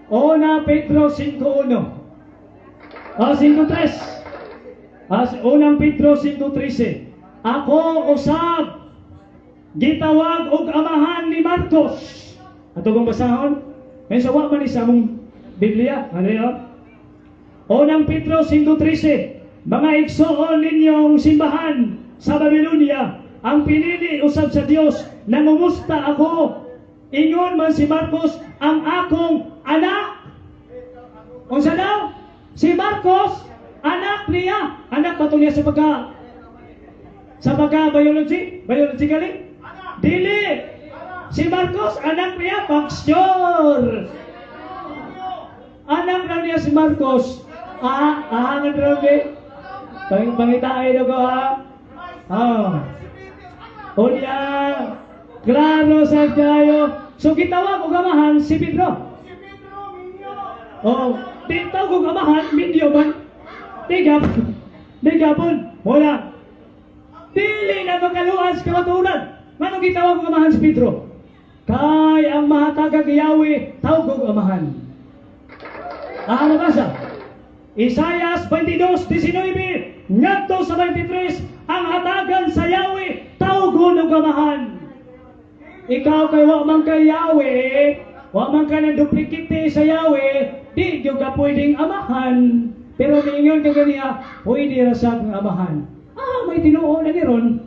Una Pedro 5:1. Ah, 5:3. Ah, unang Pedro 5:13. Ako usab gitawag og amahan ni Marcos. Ato kong basahon. Ngayon sa wa man ni sa among Biblia. Ano yun? Unang Pedro 5:13. Mga igsoon ninyong simbahan sa Babylonia, ang pinili usab sa Dios, nangumusta ako. Ingon man si Marcos ang akong anak. Unsa daw? Si Marcos, anak niya. Anak ba to niya sa pagka biology? Biologically? Dili. Si Marcos, anak niya, pastor. Anak na niya si Marcos. Ah, ah, nga grabe. Pangitaay daw ko ha. Ah. Unya, klaro sa kayo. So gitawag og amahan si Pedro. Oh, di tawag og amahan minyo man. Di gap. Di gapon. Wala. Dili na makaluwas kamatuoran. Ngano gitawag og amahan si Pedro? Kay ang mahatagag Yahweh tawag og amahan. Ah, nabasa. Isayas 22:19 ngadto sa 23, ang hatagan sa Yahweh tawgon og amahan. Ikaw kay wa man kay Yahweh, wa man ka ng duplicate sa Yahweh, di gyud ka pwedeng amahan. Pero miingon ka ganiya, pwede ra sa akong amahan. Ah, may tinuo na ni ron.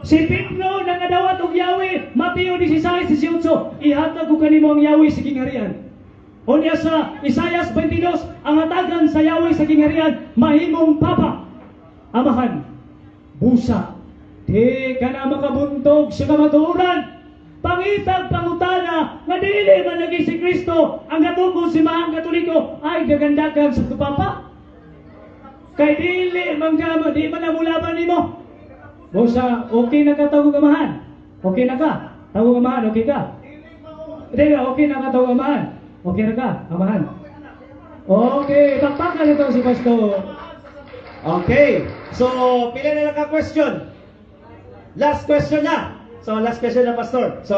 Si Pedro nangadawat og Yahweh, Mateo 16:18, ihatag ko kanimo ang Yahweh sa gingharian. Unya sa Isayas 22, ang hatagan sa Yahweh sa gingharian, mahimong papa, amahan, busa. Di ka na makabuntog sa kamatuoran. Pangitag pangutana nga dili man lagi si Kristo ang gatukod si Mahang Katoliko ay gagandakan sa papa. Kay dili man ka, di man namulaban nimo. Busa, okay na ka tawag amahan? Okay na ka? Tawag amahan, okay ka? Hindi, okay na ka tawag amahan? Okay na ka, amahan? Okay, pakpakan ito si Pastor. Okay. So, pila na lang ka question? Last question na. So, last question na, Pastor. So,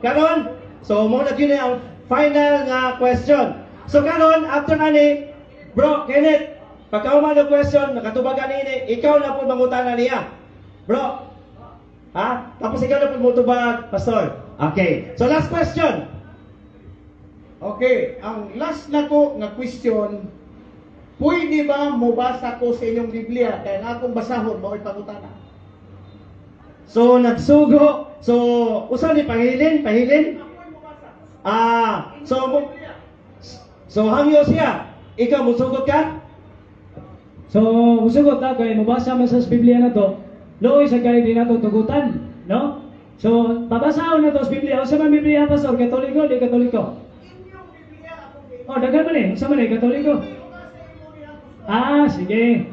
karon, so mo na gyud ang final nga question. So, karon after ani, Bro Kenneth, pagka ng question, nakatubag ani ini, ikaw na po mangutana niya. Bro, ha? Tapos ikaw na po mutubag, Pastor. Okay. So, last question. Okay, ang last na ko nga question, pwede ba mobasa ko sa inyong Biblia? Kaya nga akong basahon, mao'y pangutana. So, nagsugo. So, usa ni pahilin, pahilin. Ah, so hangyo siya. Ikaw musugot ka? So, musugot ta kay mobasa man sa Biblia na to. Luoy sa kay di nato tugutan, no? So, babasahon na to sa Biblia. Unsa man Biblia, Pastor? Katoliko, di Katoliko? Oh, daghan man eh. Unsa man eh, Katoliko? Ah, sige.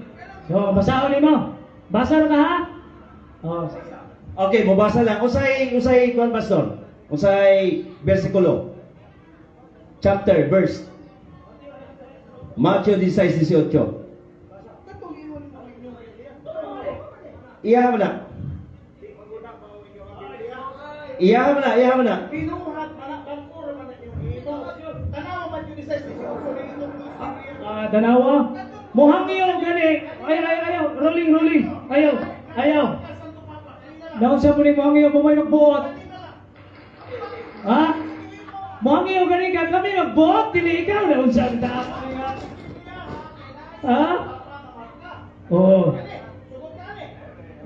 So, basahon nimo. Basa ra ka ha? Oh, sige. Okay, mubasa lang. Usay usay kuan, Pastor? Usay bersikulo? Chapter, verse. Matthew 16:18. Iya mo na. Iya mo na, iya mo na. Binuhat man na, bangkor man na inyong imo. Tanaw man yun sa Ah, danawa. Muhangyo gani. Ayaw, ayaw, ayaw. Rolling, rolling. Ayaw, ayaw. Naunsa po ni muhangyo mo may magbuot. Ha? Muhangyo gani ka kami magbuot dili ikaw naunsa ang ta. Ha? Oo.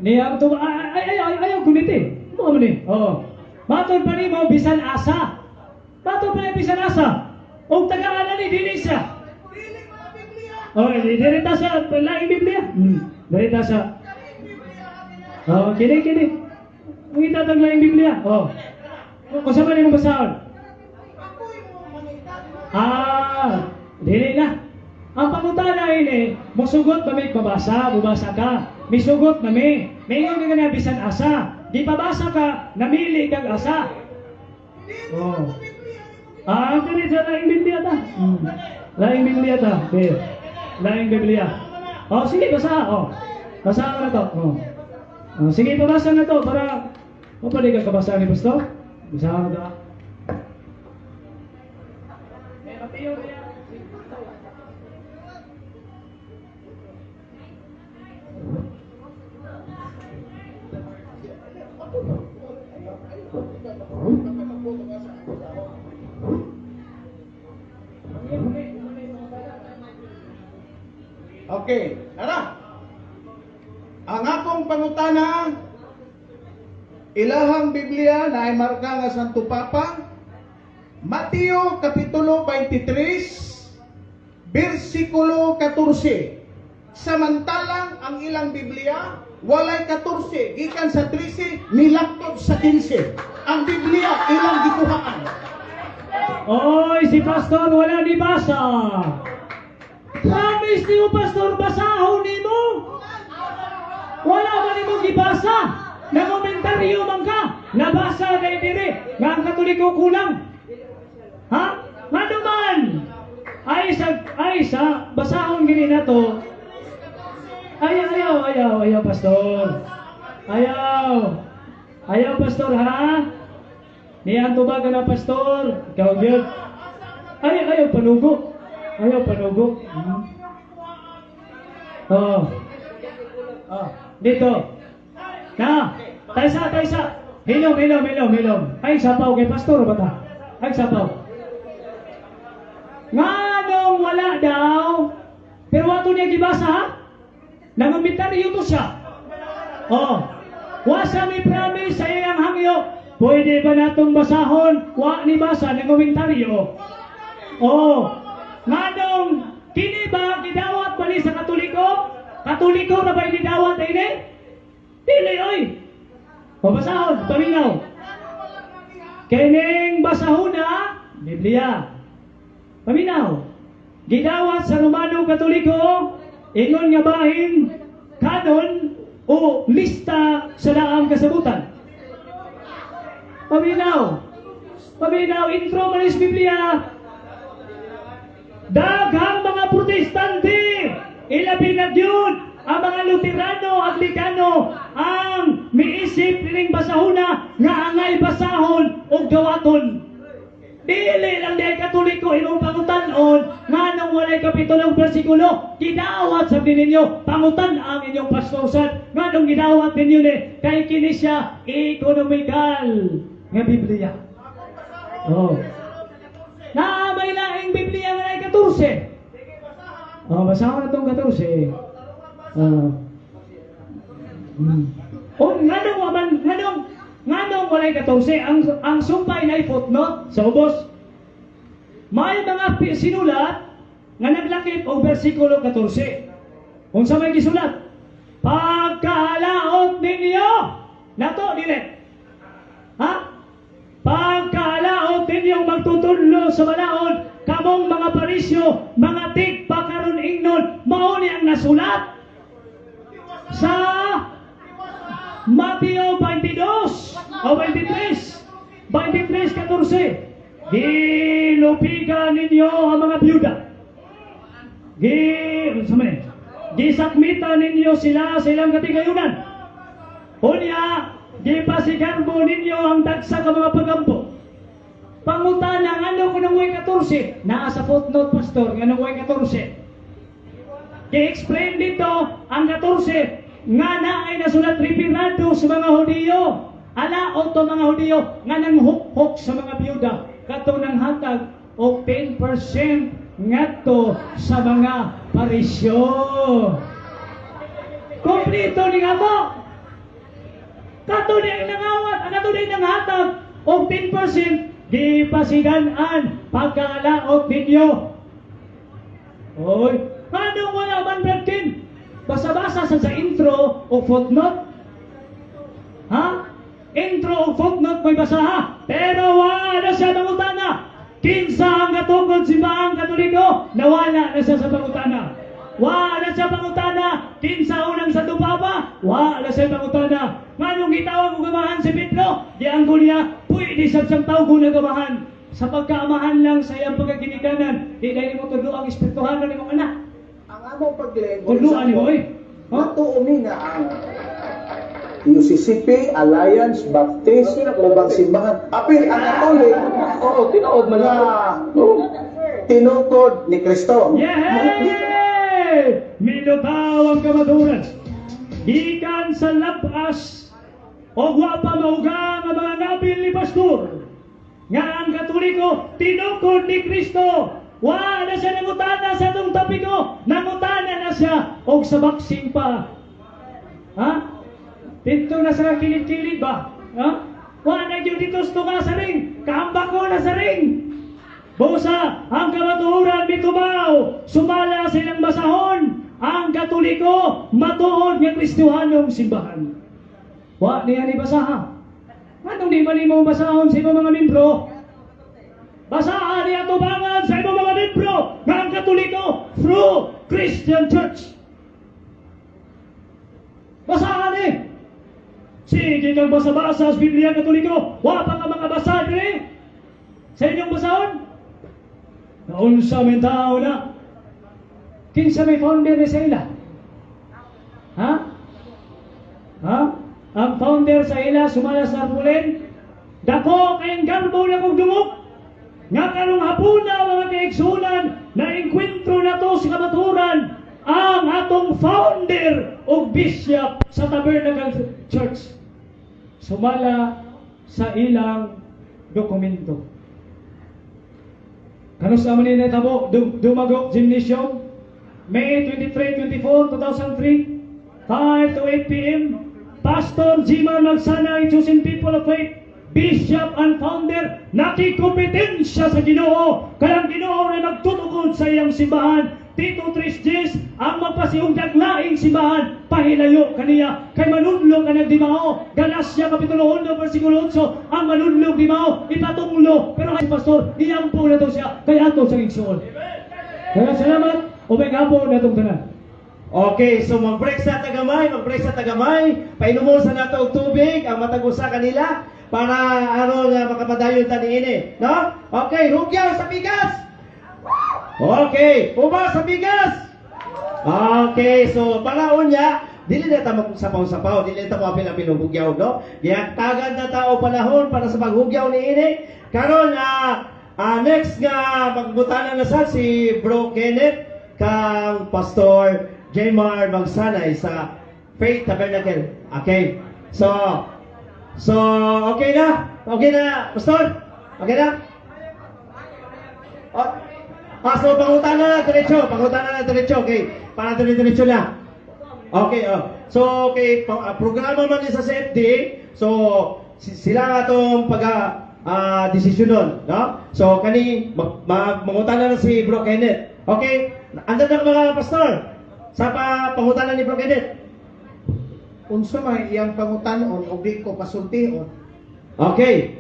Niya to ay ay ay ayaw guniti. Mo man ni. Oo. Matod pa nimo bisan asa. Matod pa ni bisan asa. Og tagaan ni dili siya. Oh, dili ta sa laing Biblia. Dili ta sa. Oh, kini kini. Mangita tag laing Biblia. Oh. Unsa man imong basahon? Ah, dili na. Ang pangutana ini, mosugot ba may babasa, bubasa ka. Misugot na mi. Mingon ka nga bisan asa. Gipabasa ka, namili kag asa. Oh. Ah, dili sa laing Biblia ta. Laing Biblia ta. Okay. Laing Biblia. Oh, sige, basa. Oh. Basa na to. Oh. Oh, sige, pabasa na to para mapali ka kabasa ni Pastor. Basa na to. Eh, Mateo, kaya. Okay, tara. Ang akong pangutana, ilahang Biblia na ay marka nga Santo Papa, Mateo Kapitulo 23, versikulo 14. Samantalang ang ilang Biblia, walay 14, gikan sa 13, nilaktod sa 15. Ang Biblia, ilang gikuhaan. Oy, si Pastor wala ni basa. Promise nimo, Pastor, basahon nimo. Wala man nimo gibasa. Nakomentaryo man ka. Nabasa kay dire nga ang Katoliko kulang. Ha? Ngano man? Ay sa basahon gini nato. Ayaw, ayaw, ayaw, ayaw, Pastor. Ayaw. Ayaw, Pastor, ha? Niyan tubag na, Pastor. Ikaw gyud. Ay, ayaw panugo. Ayaw panugo. Oh. Oh, dito. Na, taysa, taysa. Hilom, hilom, hilom, hilom. Ay, sapaw kay Pastor ba ta? Ay, sapaw. Nganong wala daw? Pero wato niya gibasa, ha? Nangumitaryo to siya. Oh. Wasa mi promise sa iyang hangyo. Pwede ba natong basahon? Wa ni basa nangumentaryo. Oh. Nganong kini ba gidawat bali sa Katoliko? Katoliko na ba gidawat ini? Dili oy. O basahon, paminaw. Kining basahon na Biblia. Paminaw. Gidawat sa Romano Katoliko ingon nga bahin kanon o lista sa daang kasabutan. Paminaw. Paminaw, intro man is Biblia. Daghang mga Ilabi na gyud ang mga Luterano, Anglikano ang miisip nining basahuna nga angay basahon og dawaton. Dili lang diay Katoliko imong pangutan-on nganong walay kapitulo ug bersikulo. Gidawat sa ninyo, pangutan ang inyong pastor sad nganong gidawat ninyo ni kay kini siya economical nga Biblia. Oh. Na may laing Biblia nga naay 14. Oh, basahon na tong 14. Oh. Oh, nganong waman nganong nganong walay 14, ang sumpay na footnote sa ubos. May mga sinulat nga naglakip og bersikulo 14. Unsa may gisulat? Pagkahalaot ninyo. Nato dili. Ha? Pagkahalaot ninyong magtutudlo sa balaod, kamong mga Parisyo, mga tigpakaron ingnon, mao ni ang nasulat sa Mateo 22 o 23, 23:14. Gilupigan ninyo ang mga byuda. Gi, ano sa man eh? Gisakmitan ninyo sila sa ilang katigayunan. Unya, gipasigarbo ninyo ang dagsa ka mga pagampo. Pangutana, ano kung way 14? Naa sa footnote, pastor, nga way 14. Gi-explain dito ang 14 nga na ay nasulat referado sa mga Hudiyo. Ala o to mga Hudiyo nga nang hukhok sa mga byuda kato nang hatag og 10% ngadto sa mga Parisyo. Kompleto ni nga mo. Kato ni ang nangawat, ang kato ni nanghatag og 10% gipasigan-an pagkalaot ninyo. Oy, nganong wala man, Brad Ken? Basa-basa sa intro o footnote. Ha? Intro o footnote may basaha. Pero wala na siya mangutana. Kinsa ang katukod simbahang Katoliko? Nawala na siya sa pangutana. Wala siya pangutana. Kinsa unang Santo Papa? Wala siya pangutana. Nganong gitawag og amahan si Pedro? Gianggo niya, pwede sa siyang tawag og amahan. Sa pagkaamahan lang sa iyang pagkaginikanan, di dahil mo tudlo ang espirituhanon nimong anak. Ang among paglen, Tudloan nimo eh. Ha? Matuo mi nga ang UCCP, Alliance, Baptist, ubang simbahan. Apil ang Katolik Oo, tinuod man nga Oo. tinukod ni Kristo. Yeah! Milutaw ang kamaturan. Gikan sa labas o wa pa mauga nga mga ngabil ni pastor nga ang Katoliko tinukod ni Kristo. Wa na siya nangutana sa atong topiko. Nangutana na siya og sa boxing pa. Ha? Dito na sa kilid-kilid ba? Ha? Wa na gyud dito sa sa ring. Kaambak ko na sa ring. Busa, ang kamatuoran mitubaw, sumala silang basahon, ang Katoliko, matuod nga Kristohanong simbahan. Wa niya ni basaha. Anong di man nimo basahon sa imong mga membro? Basahan niya tubangan sa imong mga membro nga ang Katoliko through Christian Church. Basahan eh. Sige kang basa-basa sa Biblia Katoliko, wa pa ka makabasa diri sa inyong basahon. Naunsa may tao na? Kinsa may founder ni sa ila? Ha? Ha? Ang founder sa ila sumala sa Arpulin, dako kayong garbo na kong dungog. Nga karong hapuna mga kaigsunan na engkwentro na to sa kamaturan ang atong founder o bishop sa Tabernacle Church. Sumala sa ilang dokumento. Kanus-a man ni natabo Dumago Gymnasium, May 23, 24, 2003, 5 to 8 p.m. Pastor Jiman Magsana, chosen people of faith, Bishop and founder, nakikompetensya sa Ginoo, kayang Ginoo na magtutukod sa iyang simbahan. Tito Tristis, ang magpasiong daglaing simbahan, pahilayo kaniya, kay manudlo ka nagdimao. Galacia Kapitulo 1, versikulo 8, ang manudlog di mao, ipatunglo. Pero kay pastor, iyampo na to siya, kay ato sa igsoon. Kaya salamat, ubay hapon na itong tanan. Okay, so mag-break sa tagamay, mag-break sa tagamay, painumon sa nato og tubig ang matag usa kanila para aron nga makapadayon ta niini, no? Okay, hugyaw sa bigas. Okay, uba sa bigas. Okay, so para unya, dili na ta magsapaw-sapaw, dili na ta mo apil-apil og hugyaw, no? Gihatagan na ta og panahon para sa paghugyaw niini. Karon next nga magbutana na sa si Bro Kenneth kang Pastor Jmar Magsanay sa Faith Tabernacle. Okay. So okay na? Okay na, Pastor? Okay na? Oh, so pangutana na diretso, pangutana na diretso, okay. Para dire-diretso na. Okay, oh. So, okay, programa man ni sa CFD. So, sila nga atong pag desisyonon, no? So, kani mag, mag mangutana na si Bro Kenneth. Okay? Andam na mga pastor sa pangutana ni Bro Kenneth. Unsa may iyang pangutanon og di ko pasultihon? Okay.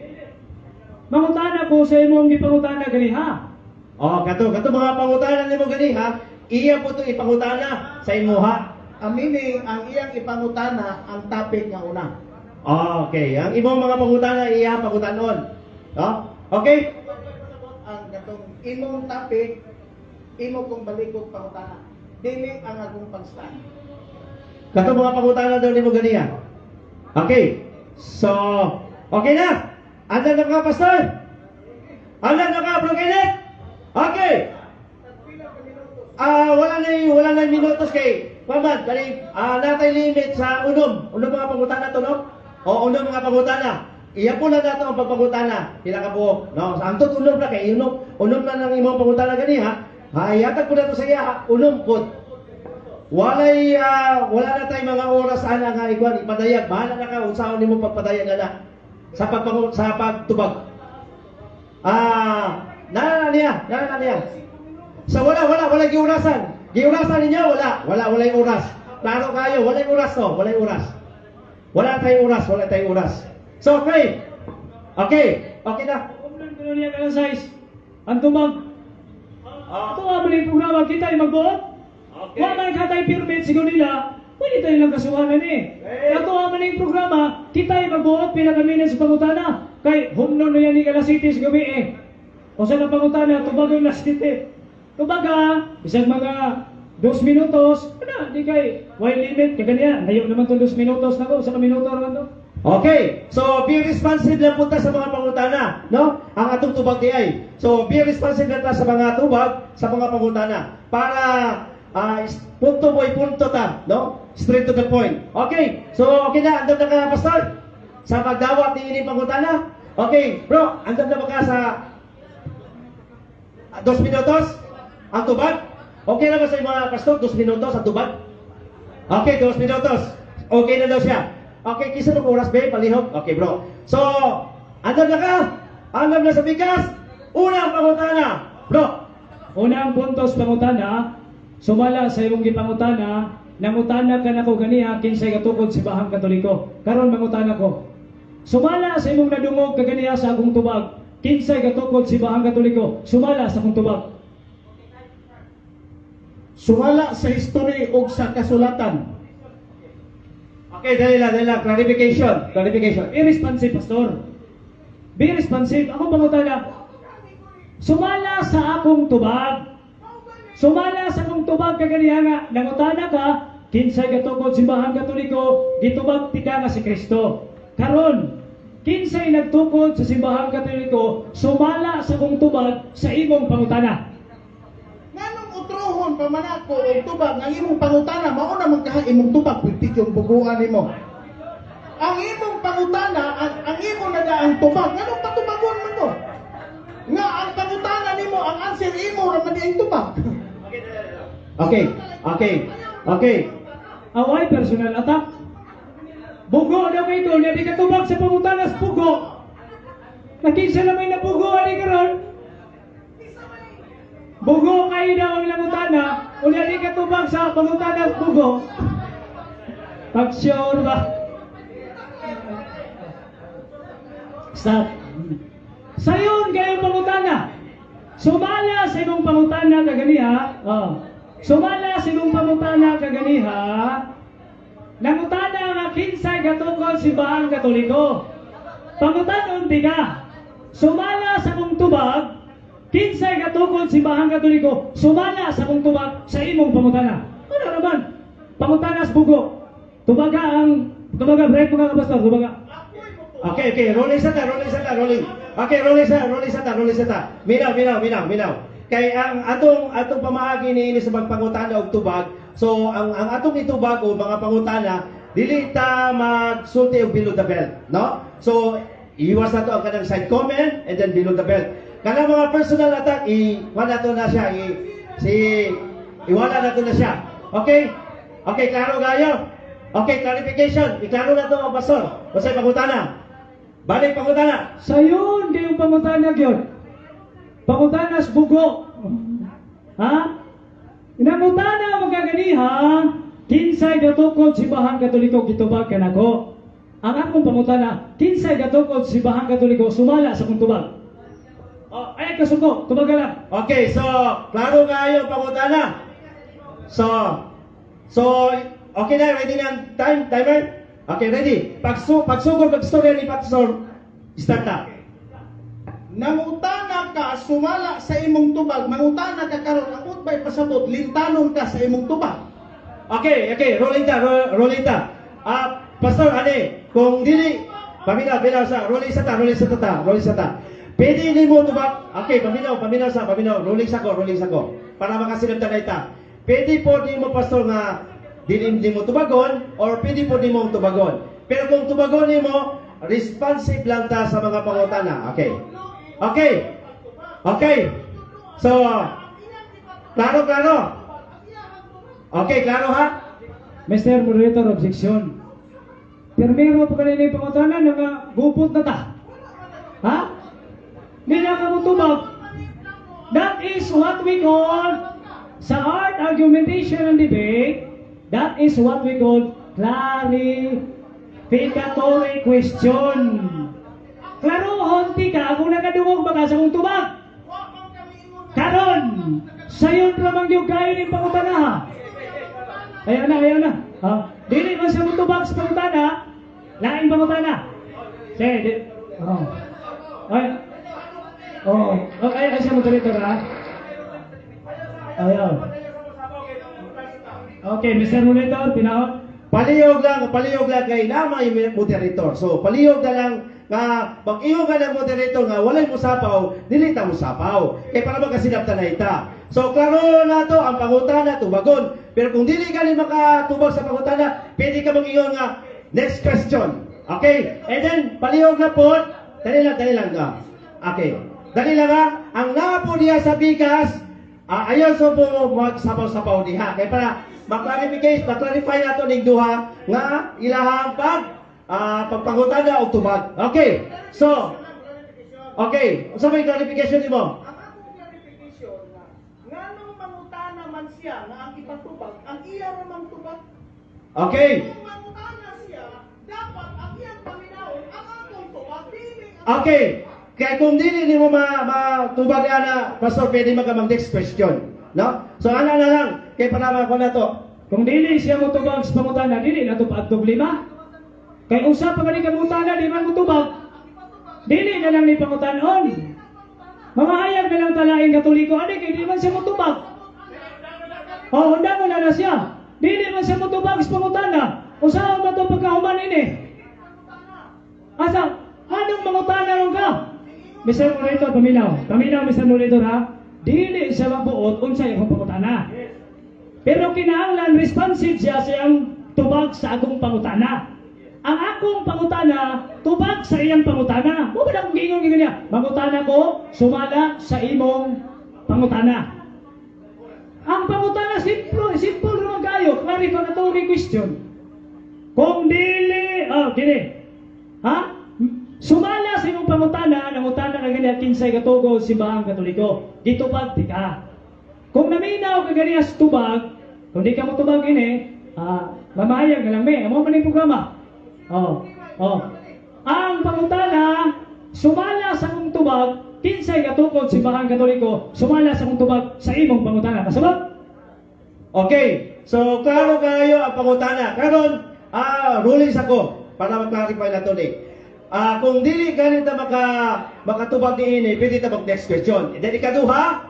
Mangutana ko sa imong gipangutana ganiha. Oh, kato kato mga pangutana nimo gani ha. Iya po to ipangutana sa imuha. Ang meaning, ang iyang ipangutana ang topic nga una. Okay, ang imong mga pangutana iya pangutanon. No? Okay? Ang katong imong topic, imo kong balikog pangutana. Dili ang akong pag-stand. Kato mga pangutana daw nimo ganiya. Okay. So, okay na. Andam na ka, Pastor? Andam na ka, Bro Kenneth? Okay. Wala na minutos kay Pamad, kani natay limit sa unom. Unom mga pangutana to, no? O unom mga pangutana. Iya po lang nato ang pagpangutana. Pila ka buok, no? Sa angtod unom na kay unom, unom na nang imong pangutana gani ha. Hayatag po nato sa iya, ha? Unom pod. Wala na tay mga oras ana nga ikuan ipadayag. Bahala na ka unsaon nimo pagpadayag ana sa pagtubag. Na niya, na niya. Sa wala wala wala giurasan. Giurasan ninyo wala, wala walay oras. Klaro kayo, walay oras to, walay oras. Wala tayong oras, wala tayong oras. So, okay. Okay, okay na. Umlan ko niya kanang size. Ang tumag. Ato nga man yung programa, kita ay magbuot. Okay. Wa man katay permit siguro nila, pwede tayo lang kasuhanan eh. Ato nga man yung programa, kita ay magbuot pila ka minutes sa pangutana. Kay humno na yan ni alas 7 sa gabi eh. O sa pangutana, tubag ang alas 7. Tubaga, bisag mga 2 minutos, ano, di kay, why limit, kay ganyan, layo naman itong 2 minutos na ko, sa ka minuto naman to. Okay, so be responsive lang punta sa mga pangutana, no? Ang atong tubag di ay. So be responsive lang ta sa mga tubag, sa mga pangutana para punto boy punto ta, no? Straight to the point. Okay, so okay na, andam na ka, Pastor? Sa pagdawat ni ining pangutana? Okay, bro, andam na ba ka sa 2 minutos? Ang tubag? Okay na ba sa mga pastor? 2 minutos ang tubag? Okay, 2 minutos. Okay na daw siya. Okay, kinsa ng oras, be? Palihog? Okay, bro. So, andam na ka? Andam na sa bigas? Unang pangutana. Bro, Unang puntos pangutana, sumala sa imong gipangutana, nangutana ka nako ganiha kinsay katukod Simbahang Katoliko. Karon mangutana ko. Sumala sa imong nadungog kaganiha sa akong tubag, kinsay katukod Simbahang Katoliko. Sumala sa akong tubag. Sumala sa history ug sa kasulatan. Okay, dali lang, dali lang. Clarification. Clarification. Be responsive, Pastor. Be responsive. Ako pangutana. Sumala sa akong tubag. Sumala sa akong tubag kaganiha nga nangutana ka kinsay gatukod Simbahang Katoliko, gitubag tika nga si Kristo. Karon, kinsay nagtukod sa Simbahang Katoliko, sumala sa akong tubag sa imong pangutana. Nganong utrohon pa man ako og tubag ang imong pangutana mao na man kaha imong tubag pwede yung buguan nimo. Ang imong pangutana ang imo na ang tubag, nganong patubagon man ko? Nga ang pangutana nimo ang answer imo ra man di ang tubag. Okay. Away personal attack. Bugo daw kay ito, niya di katubag sa pangutana sa bugo. Nakinsa na may nabugo ani karon. Bugo kayo daw ang nangutana, unya di katubag sa pangutana sa bugo. Pag sure ba? Stop. Sayon kayo pangutana. Sumala sa imong pangutana kaganiha. Oh. Sumala sa imong pangutana kaganiha. Nangutana nga kinsay gatukod Simbahang Katoliko. Pangutanon ka. Sumala sa akong tubag, kinsay gatukod Simbahang Katoliko, sumala sa akong tubag sa imong pangutana. Ano man. Pangutanas bugo. Tubaga ang tubaga break, mga kapastor, tubaga. Okay, rolling sa ta, rolling sa ta, rolling. Okay, rolling sa, rolling sa ta, rolling sa ta. Minaw, minaw, minaw, minaw. Kay ang atong atong pamaagi niini sa pagpangutana og tubag, so ang atong itubag o mga pangutana, dili ta magsulti og below the belt, no? So iwas nato ang kanang side comment and then below the belt. Kanang mga personal attack, i wala to na siya, i si iwala na to na siya. Okay? Okay, klaro kayo. Okay, clarification. Iklaro na to ang pastor. Basta pangutana. Balik pangutana. Sayon kayong pangutana gyud. Pangutanas bugo. Ha? Nangutana magaganiha, kinsay gatukod Simbahang Katoliko gitubag kanako? Ang akong pangutana, kinsay gatukod Simbahang Katoliko sumala sa akong tubag? Oh, ay kasuko, tubaga lang. Okay, so klaro kayo ang pangutana. So okay na, ready na ang timer? Okay, ready. Pagsugod magstorya ni Pastor, start na. Nangutana ka sumala sa imong tubag, mangutana ka karon, amot bay pasabot lintanon ka sa imong tubag? Okay, rolling ta, rolling ta. Ah, Pastor, ani, kung dili, paminaw, paminaw sa, rolling sa ta, rolling sa ta, rolling sa ta. Pwede nimo tubag, okay, paminaw, paminaw sa, paminaw, rolling sa ko, rolling sa ko. Para makasinabtan na ita. Pwede po nimo, Pastor, nga dili nimo tubagon, or pwede po nimo tubagon. Pero kung tubagon nimo, responsive lang ta sa mga pangutana. Okay. Okay. Okay. So, klaro, klaro. Okay, klaro ha? Mr. Moderator, objection. Permero pa kanina yung pangutana nga gupot na ta. Ha? Hindi na ka mo tubag. That is what we call sa art argumentation and debate, that is what we call clarificatory question. Klarohon ti ka kung nakadungog ba ka sa kong tubag. Karon, sayon ra man gyud kayo ning pangutana ha. Ayaw na, ayaw na. Ha? Dili man siya mutubag sa pangutana, laing pangutana. Sige, di. Oh. Ay. Oh, okay, ay siya moderator ha. Ayaw. Okay, Mr. Moderator, pinaot. Palihog lang kay na may moderator. So, palihog na lang nga pag-ingon ka ng moderator nga walay musapaw, dili ta musapaw. Kay para magkasinabtan na ita. So, klaro na to ang pangutana tubagon. Pero kung dili ka ni makatubag sa pangutana, pwede ka mag-ingon nga next question. Okay? And then palihog na po. Dali lang, dali lang ka. Okay. Dali lang ha. Ang naa po diha sa bigas, ayaw so po magsapaw-sapaw diha. Kay para ma-clarify nato ning duha nga ilahang pagpangutana og tubag. Okay. So, okay. Unsa may clarification nimo? Ang akong clarification nga nganong mangutana man siya nga ang ipatubag, ang iya ra mang tubag? Okay. Kung mangutana siya, dapat ang iyang paminawon ang akong tubag, dili ang Okay. Kaya kung dili nimo matubag ana, Pastor, pwede man ka mag next question. No? So ana na lang kay para mako na to. Kung dili siya motubag sa pangutana, dili na to paadtog lima. Kay usa pa kani ka mangutana, di man motubag. Dili na lang ni pangutanon. Mamahayag na lang talaing Katoliko, ani kay di man siya motubag. Oh, handa mo na na siya. Dili man siya motubag sa pangutana. Usaha man to pagkahuman ini? Asa, anong mangutana ron ka? Mr. Moderator, paminaw. Paminaw, Mr. Moderator, ha? Dili siya mabuot unsay akong pangutana. Pero kinahanglan responsive siya sa iyang tubag sa akong pangutana. Ang akong pangutana, tubag sa iyang pangutana. Mo ba na akong giingon giingon niya? Mangutana ko, sumala sa imong pangutana. Ang pangutana, simple, simple naman kayo. Clarificatory question. Kung dili, oh, gini. Ha? Sumala sa imong pangutana, nangutana ka ganiya kinsay katugod Simbahang Katoliko. Gitubag di ka. Kung naminaw ka ganiya sa tubag, kung di ka mo tubag ini, mamayag na lang me. Amo man yung programa. Oh. Ang pangutana, sumala sa akong tubag, kinsay katukod Simbahang Katoliko, sumala sa akong tubag sa imong pangutana. Kasabot? Okay. So klaro kayo ang pangutana. Karon, rulings ako para mag-clarify na to ni. Kung dili ganit na makatubag niini, pwede ta mag next question. And then ikaduha,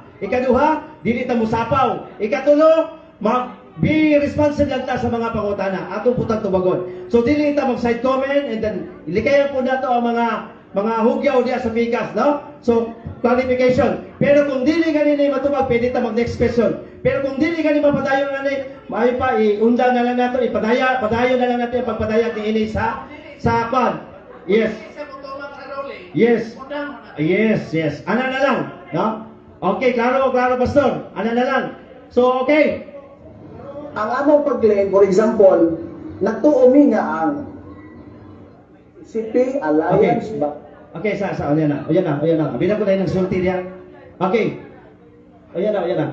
dili ta musapaw. Ikatulo, Mag be responsive lang ta sa mga pangutana. Atong putang tubagon. So dili ta mag side comment and then likayan po nato ang mga hugyaw diya sa pikas, no? So clarification. Pero kung dili gani ni matubag, pwede ta mag next question. Pero kung dili gani mapadayon na ni, maayo pa iundang na lang nato, ipadaya, padayon na lang natin ang pagpadayag ni ini sa kwan. Yes. Yes. Yes. Ana na lang, no? Okay, klaro, klaro, Pastor. Ana na lang. So, okay. Ang among pag-claim, for example, nagtuo mi nga ang CP Alliance ba. Okay, sa, ayan na, ayan na, ayan na. Bilang ko na yung nagsulti niya. Okay. Ayan na, ayan na.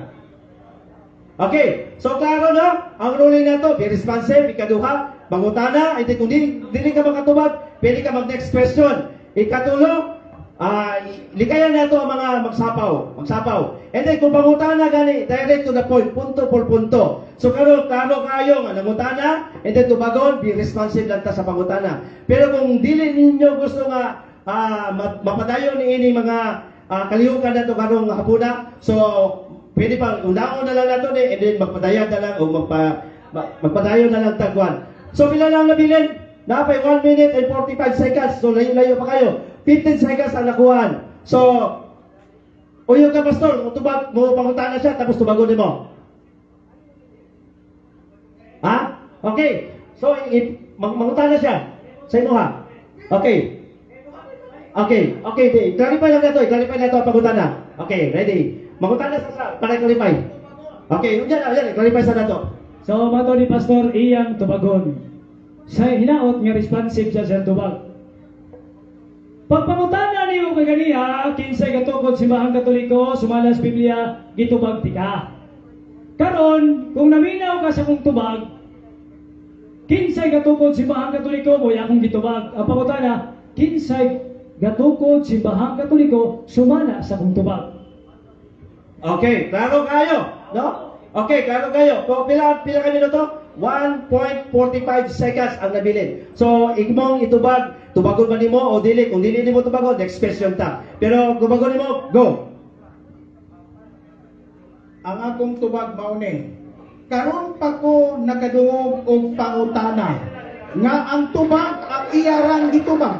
Okay, so klaro na, ang ruling na to, be responsive, ikaduha, mangutana, hindi kung dili ka makatubag, pwede ka mag next question. Ikatulo, likayan na to ang mga magsapaw, magsapaw. And then kung pangutana gani, direct to the point, punto por punto. So karon klaro kayo nga nangutana, and then tubagon, be responsive lang ta sa pangutana. Pero kung dili ninyo gusto nga mapadayon ni ini mga kalihukan nato karong hapuna, so pwede pa unaon na lang nato ni and then magpadayag na lang o magpadayon na lang tagwan. So pila lang nabilin? Napay 1 minute and 45 seconds. So layo-layo pa kayo. 15 seconds ang nakuhaan. So uyo ka, Pastor, mo tubag mo pangutana siya tapos tubagon nimo. Ha? Okay. So mangutana siya sa imo ha. Okay. Okay, di. Clarify lang nato, clarify nato ang pangutana. Okay, ready. Mangutana sa para clarify. Okay, yun yan, clarify sa nato. So mato ni Pastor iyang tubagon. Sa hinaot nga responsive siya sa tubag. Pagpangutana nimo kay ganiha, kinsay gatukod Simbahang Katoliko, sumala sa Biblia, gitubag tika. Karon, kung naminaw ka sa kong tubag, kinsay gatukod Simbahang Katoliko, mo'y akong gitubag. Ang pangutana, kinsay gatukod Simbahang Katoliko, sumala sa kong tubag. Okay, klaro kayo, no? Okay, klaro kayo. So, pila pila ka minuto? 1.45 seconds ang nabilin. So, imong itubag, tubagon ba nimo o dili? Kung dili nimo tubagon, next question ta. Pero tubagon nimo, go. Ang akong tubag mao ni. Karon pa ko nakadungog og pangutana nga ang tubag ang iyarang gitubag.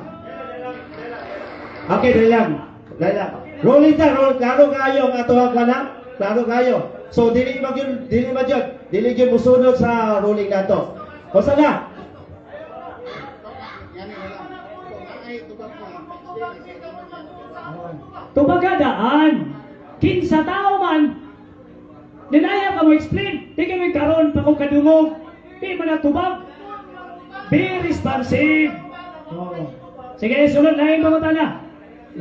Okay, dali lang. Dali lang. Rolling ta, roll, klaro kayo ang ato ang kana. Klaro kayo. So dili man gyud, dili man gyud, dili gyud musunod sa ruling nato. O sana? Yani wala. Kung ay tubag mo. Tubagadaan. Kinsa tao man. Dinaya ka mo explain. Di kami karon pa ko kadungog. Di man na tubag. Be responsive. Oh. Sige, sunod lain pangutana.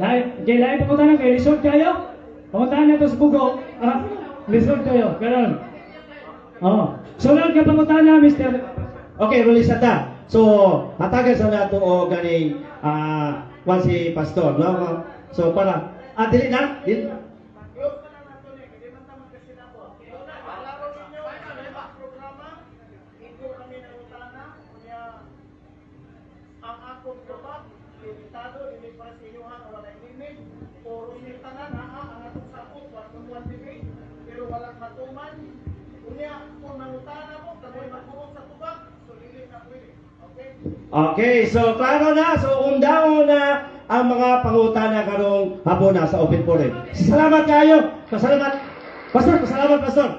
Lain, okay, lain pangutana kay lisod kayo. Pangutana to sa bugo. Ah, lisod kayo. Ganon. Oh. Sunod ka pangutana, Mr. Okay, release na ta. So, hatagan sa nato o ganing kwan si pastor, no? So para dili na, dili. Close na lang nato ni, kay di man ta magkasinabot. Klaro ninyo ang programa, igo kami ng utana, unya ang akong tubag, limitado, dili para sa inyo ha, walay limit. Puro ni tanan ha, ang atong sakop, 1.1 debate, pero walang matuman. Unya, kung nangutana mo, kamoy magbuot sa tubag, so dili na pwede. Okay? Okay, so klaro na. So undaon na ang mga pangutana karong hapon na sa open forum. Salamat kayo. Pasalamat. Pastor, pasalamat, Pastor.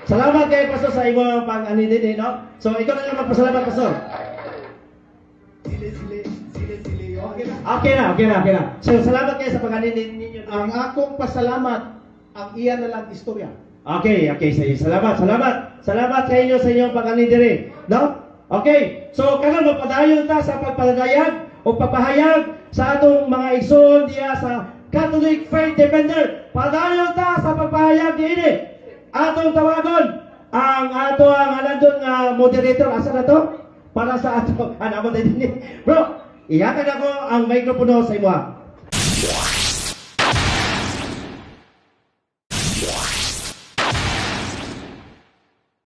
Salamat kay Pastor sa imong pag-ani din, no? So ikaw na lang magpasalamat, Pastor. Sili, sili, sili, sili. Okay na. Okay na, okay na, okay na. So salamat kayo sa pag-ani ninyo. Ang akong pasalamat, ang iya na lang istorya. Okay, sige. Salamat, salamat. Salamat sa inyo sa inyong pag-ani diri, no? Okay. So karon magpadayon ta sa pagpadayag o pagpahayag sa atong mga igsoon diya sa Catholic Faith Defender. Padayon ta sa pagpahayag niini. Atong tawagon ang ato ang alandon nga moderator, asa na to? Para sa ato ana mo din. Bro, ihatag ako ang mikropono sa imo.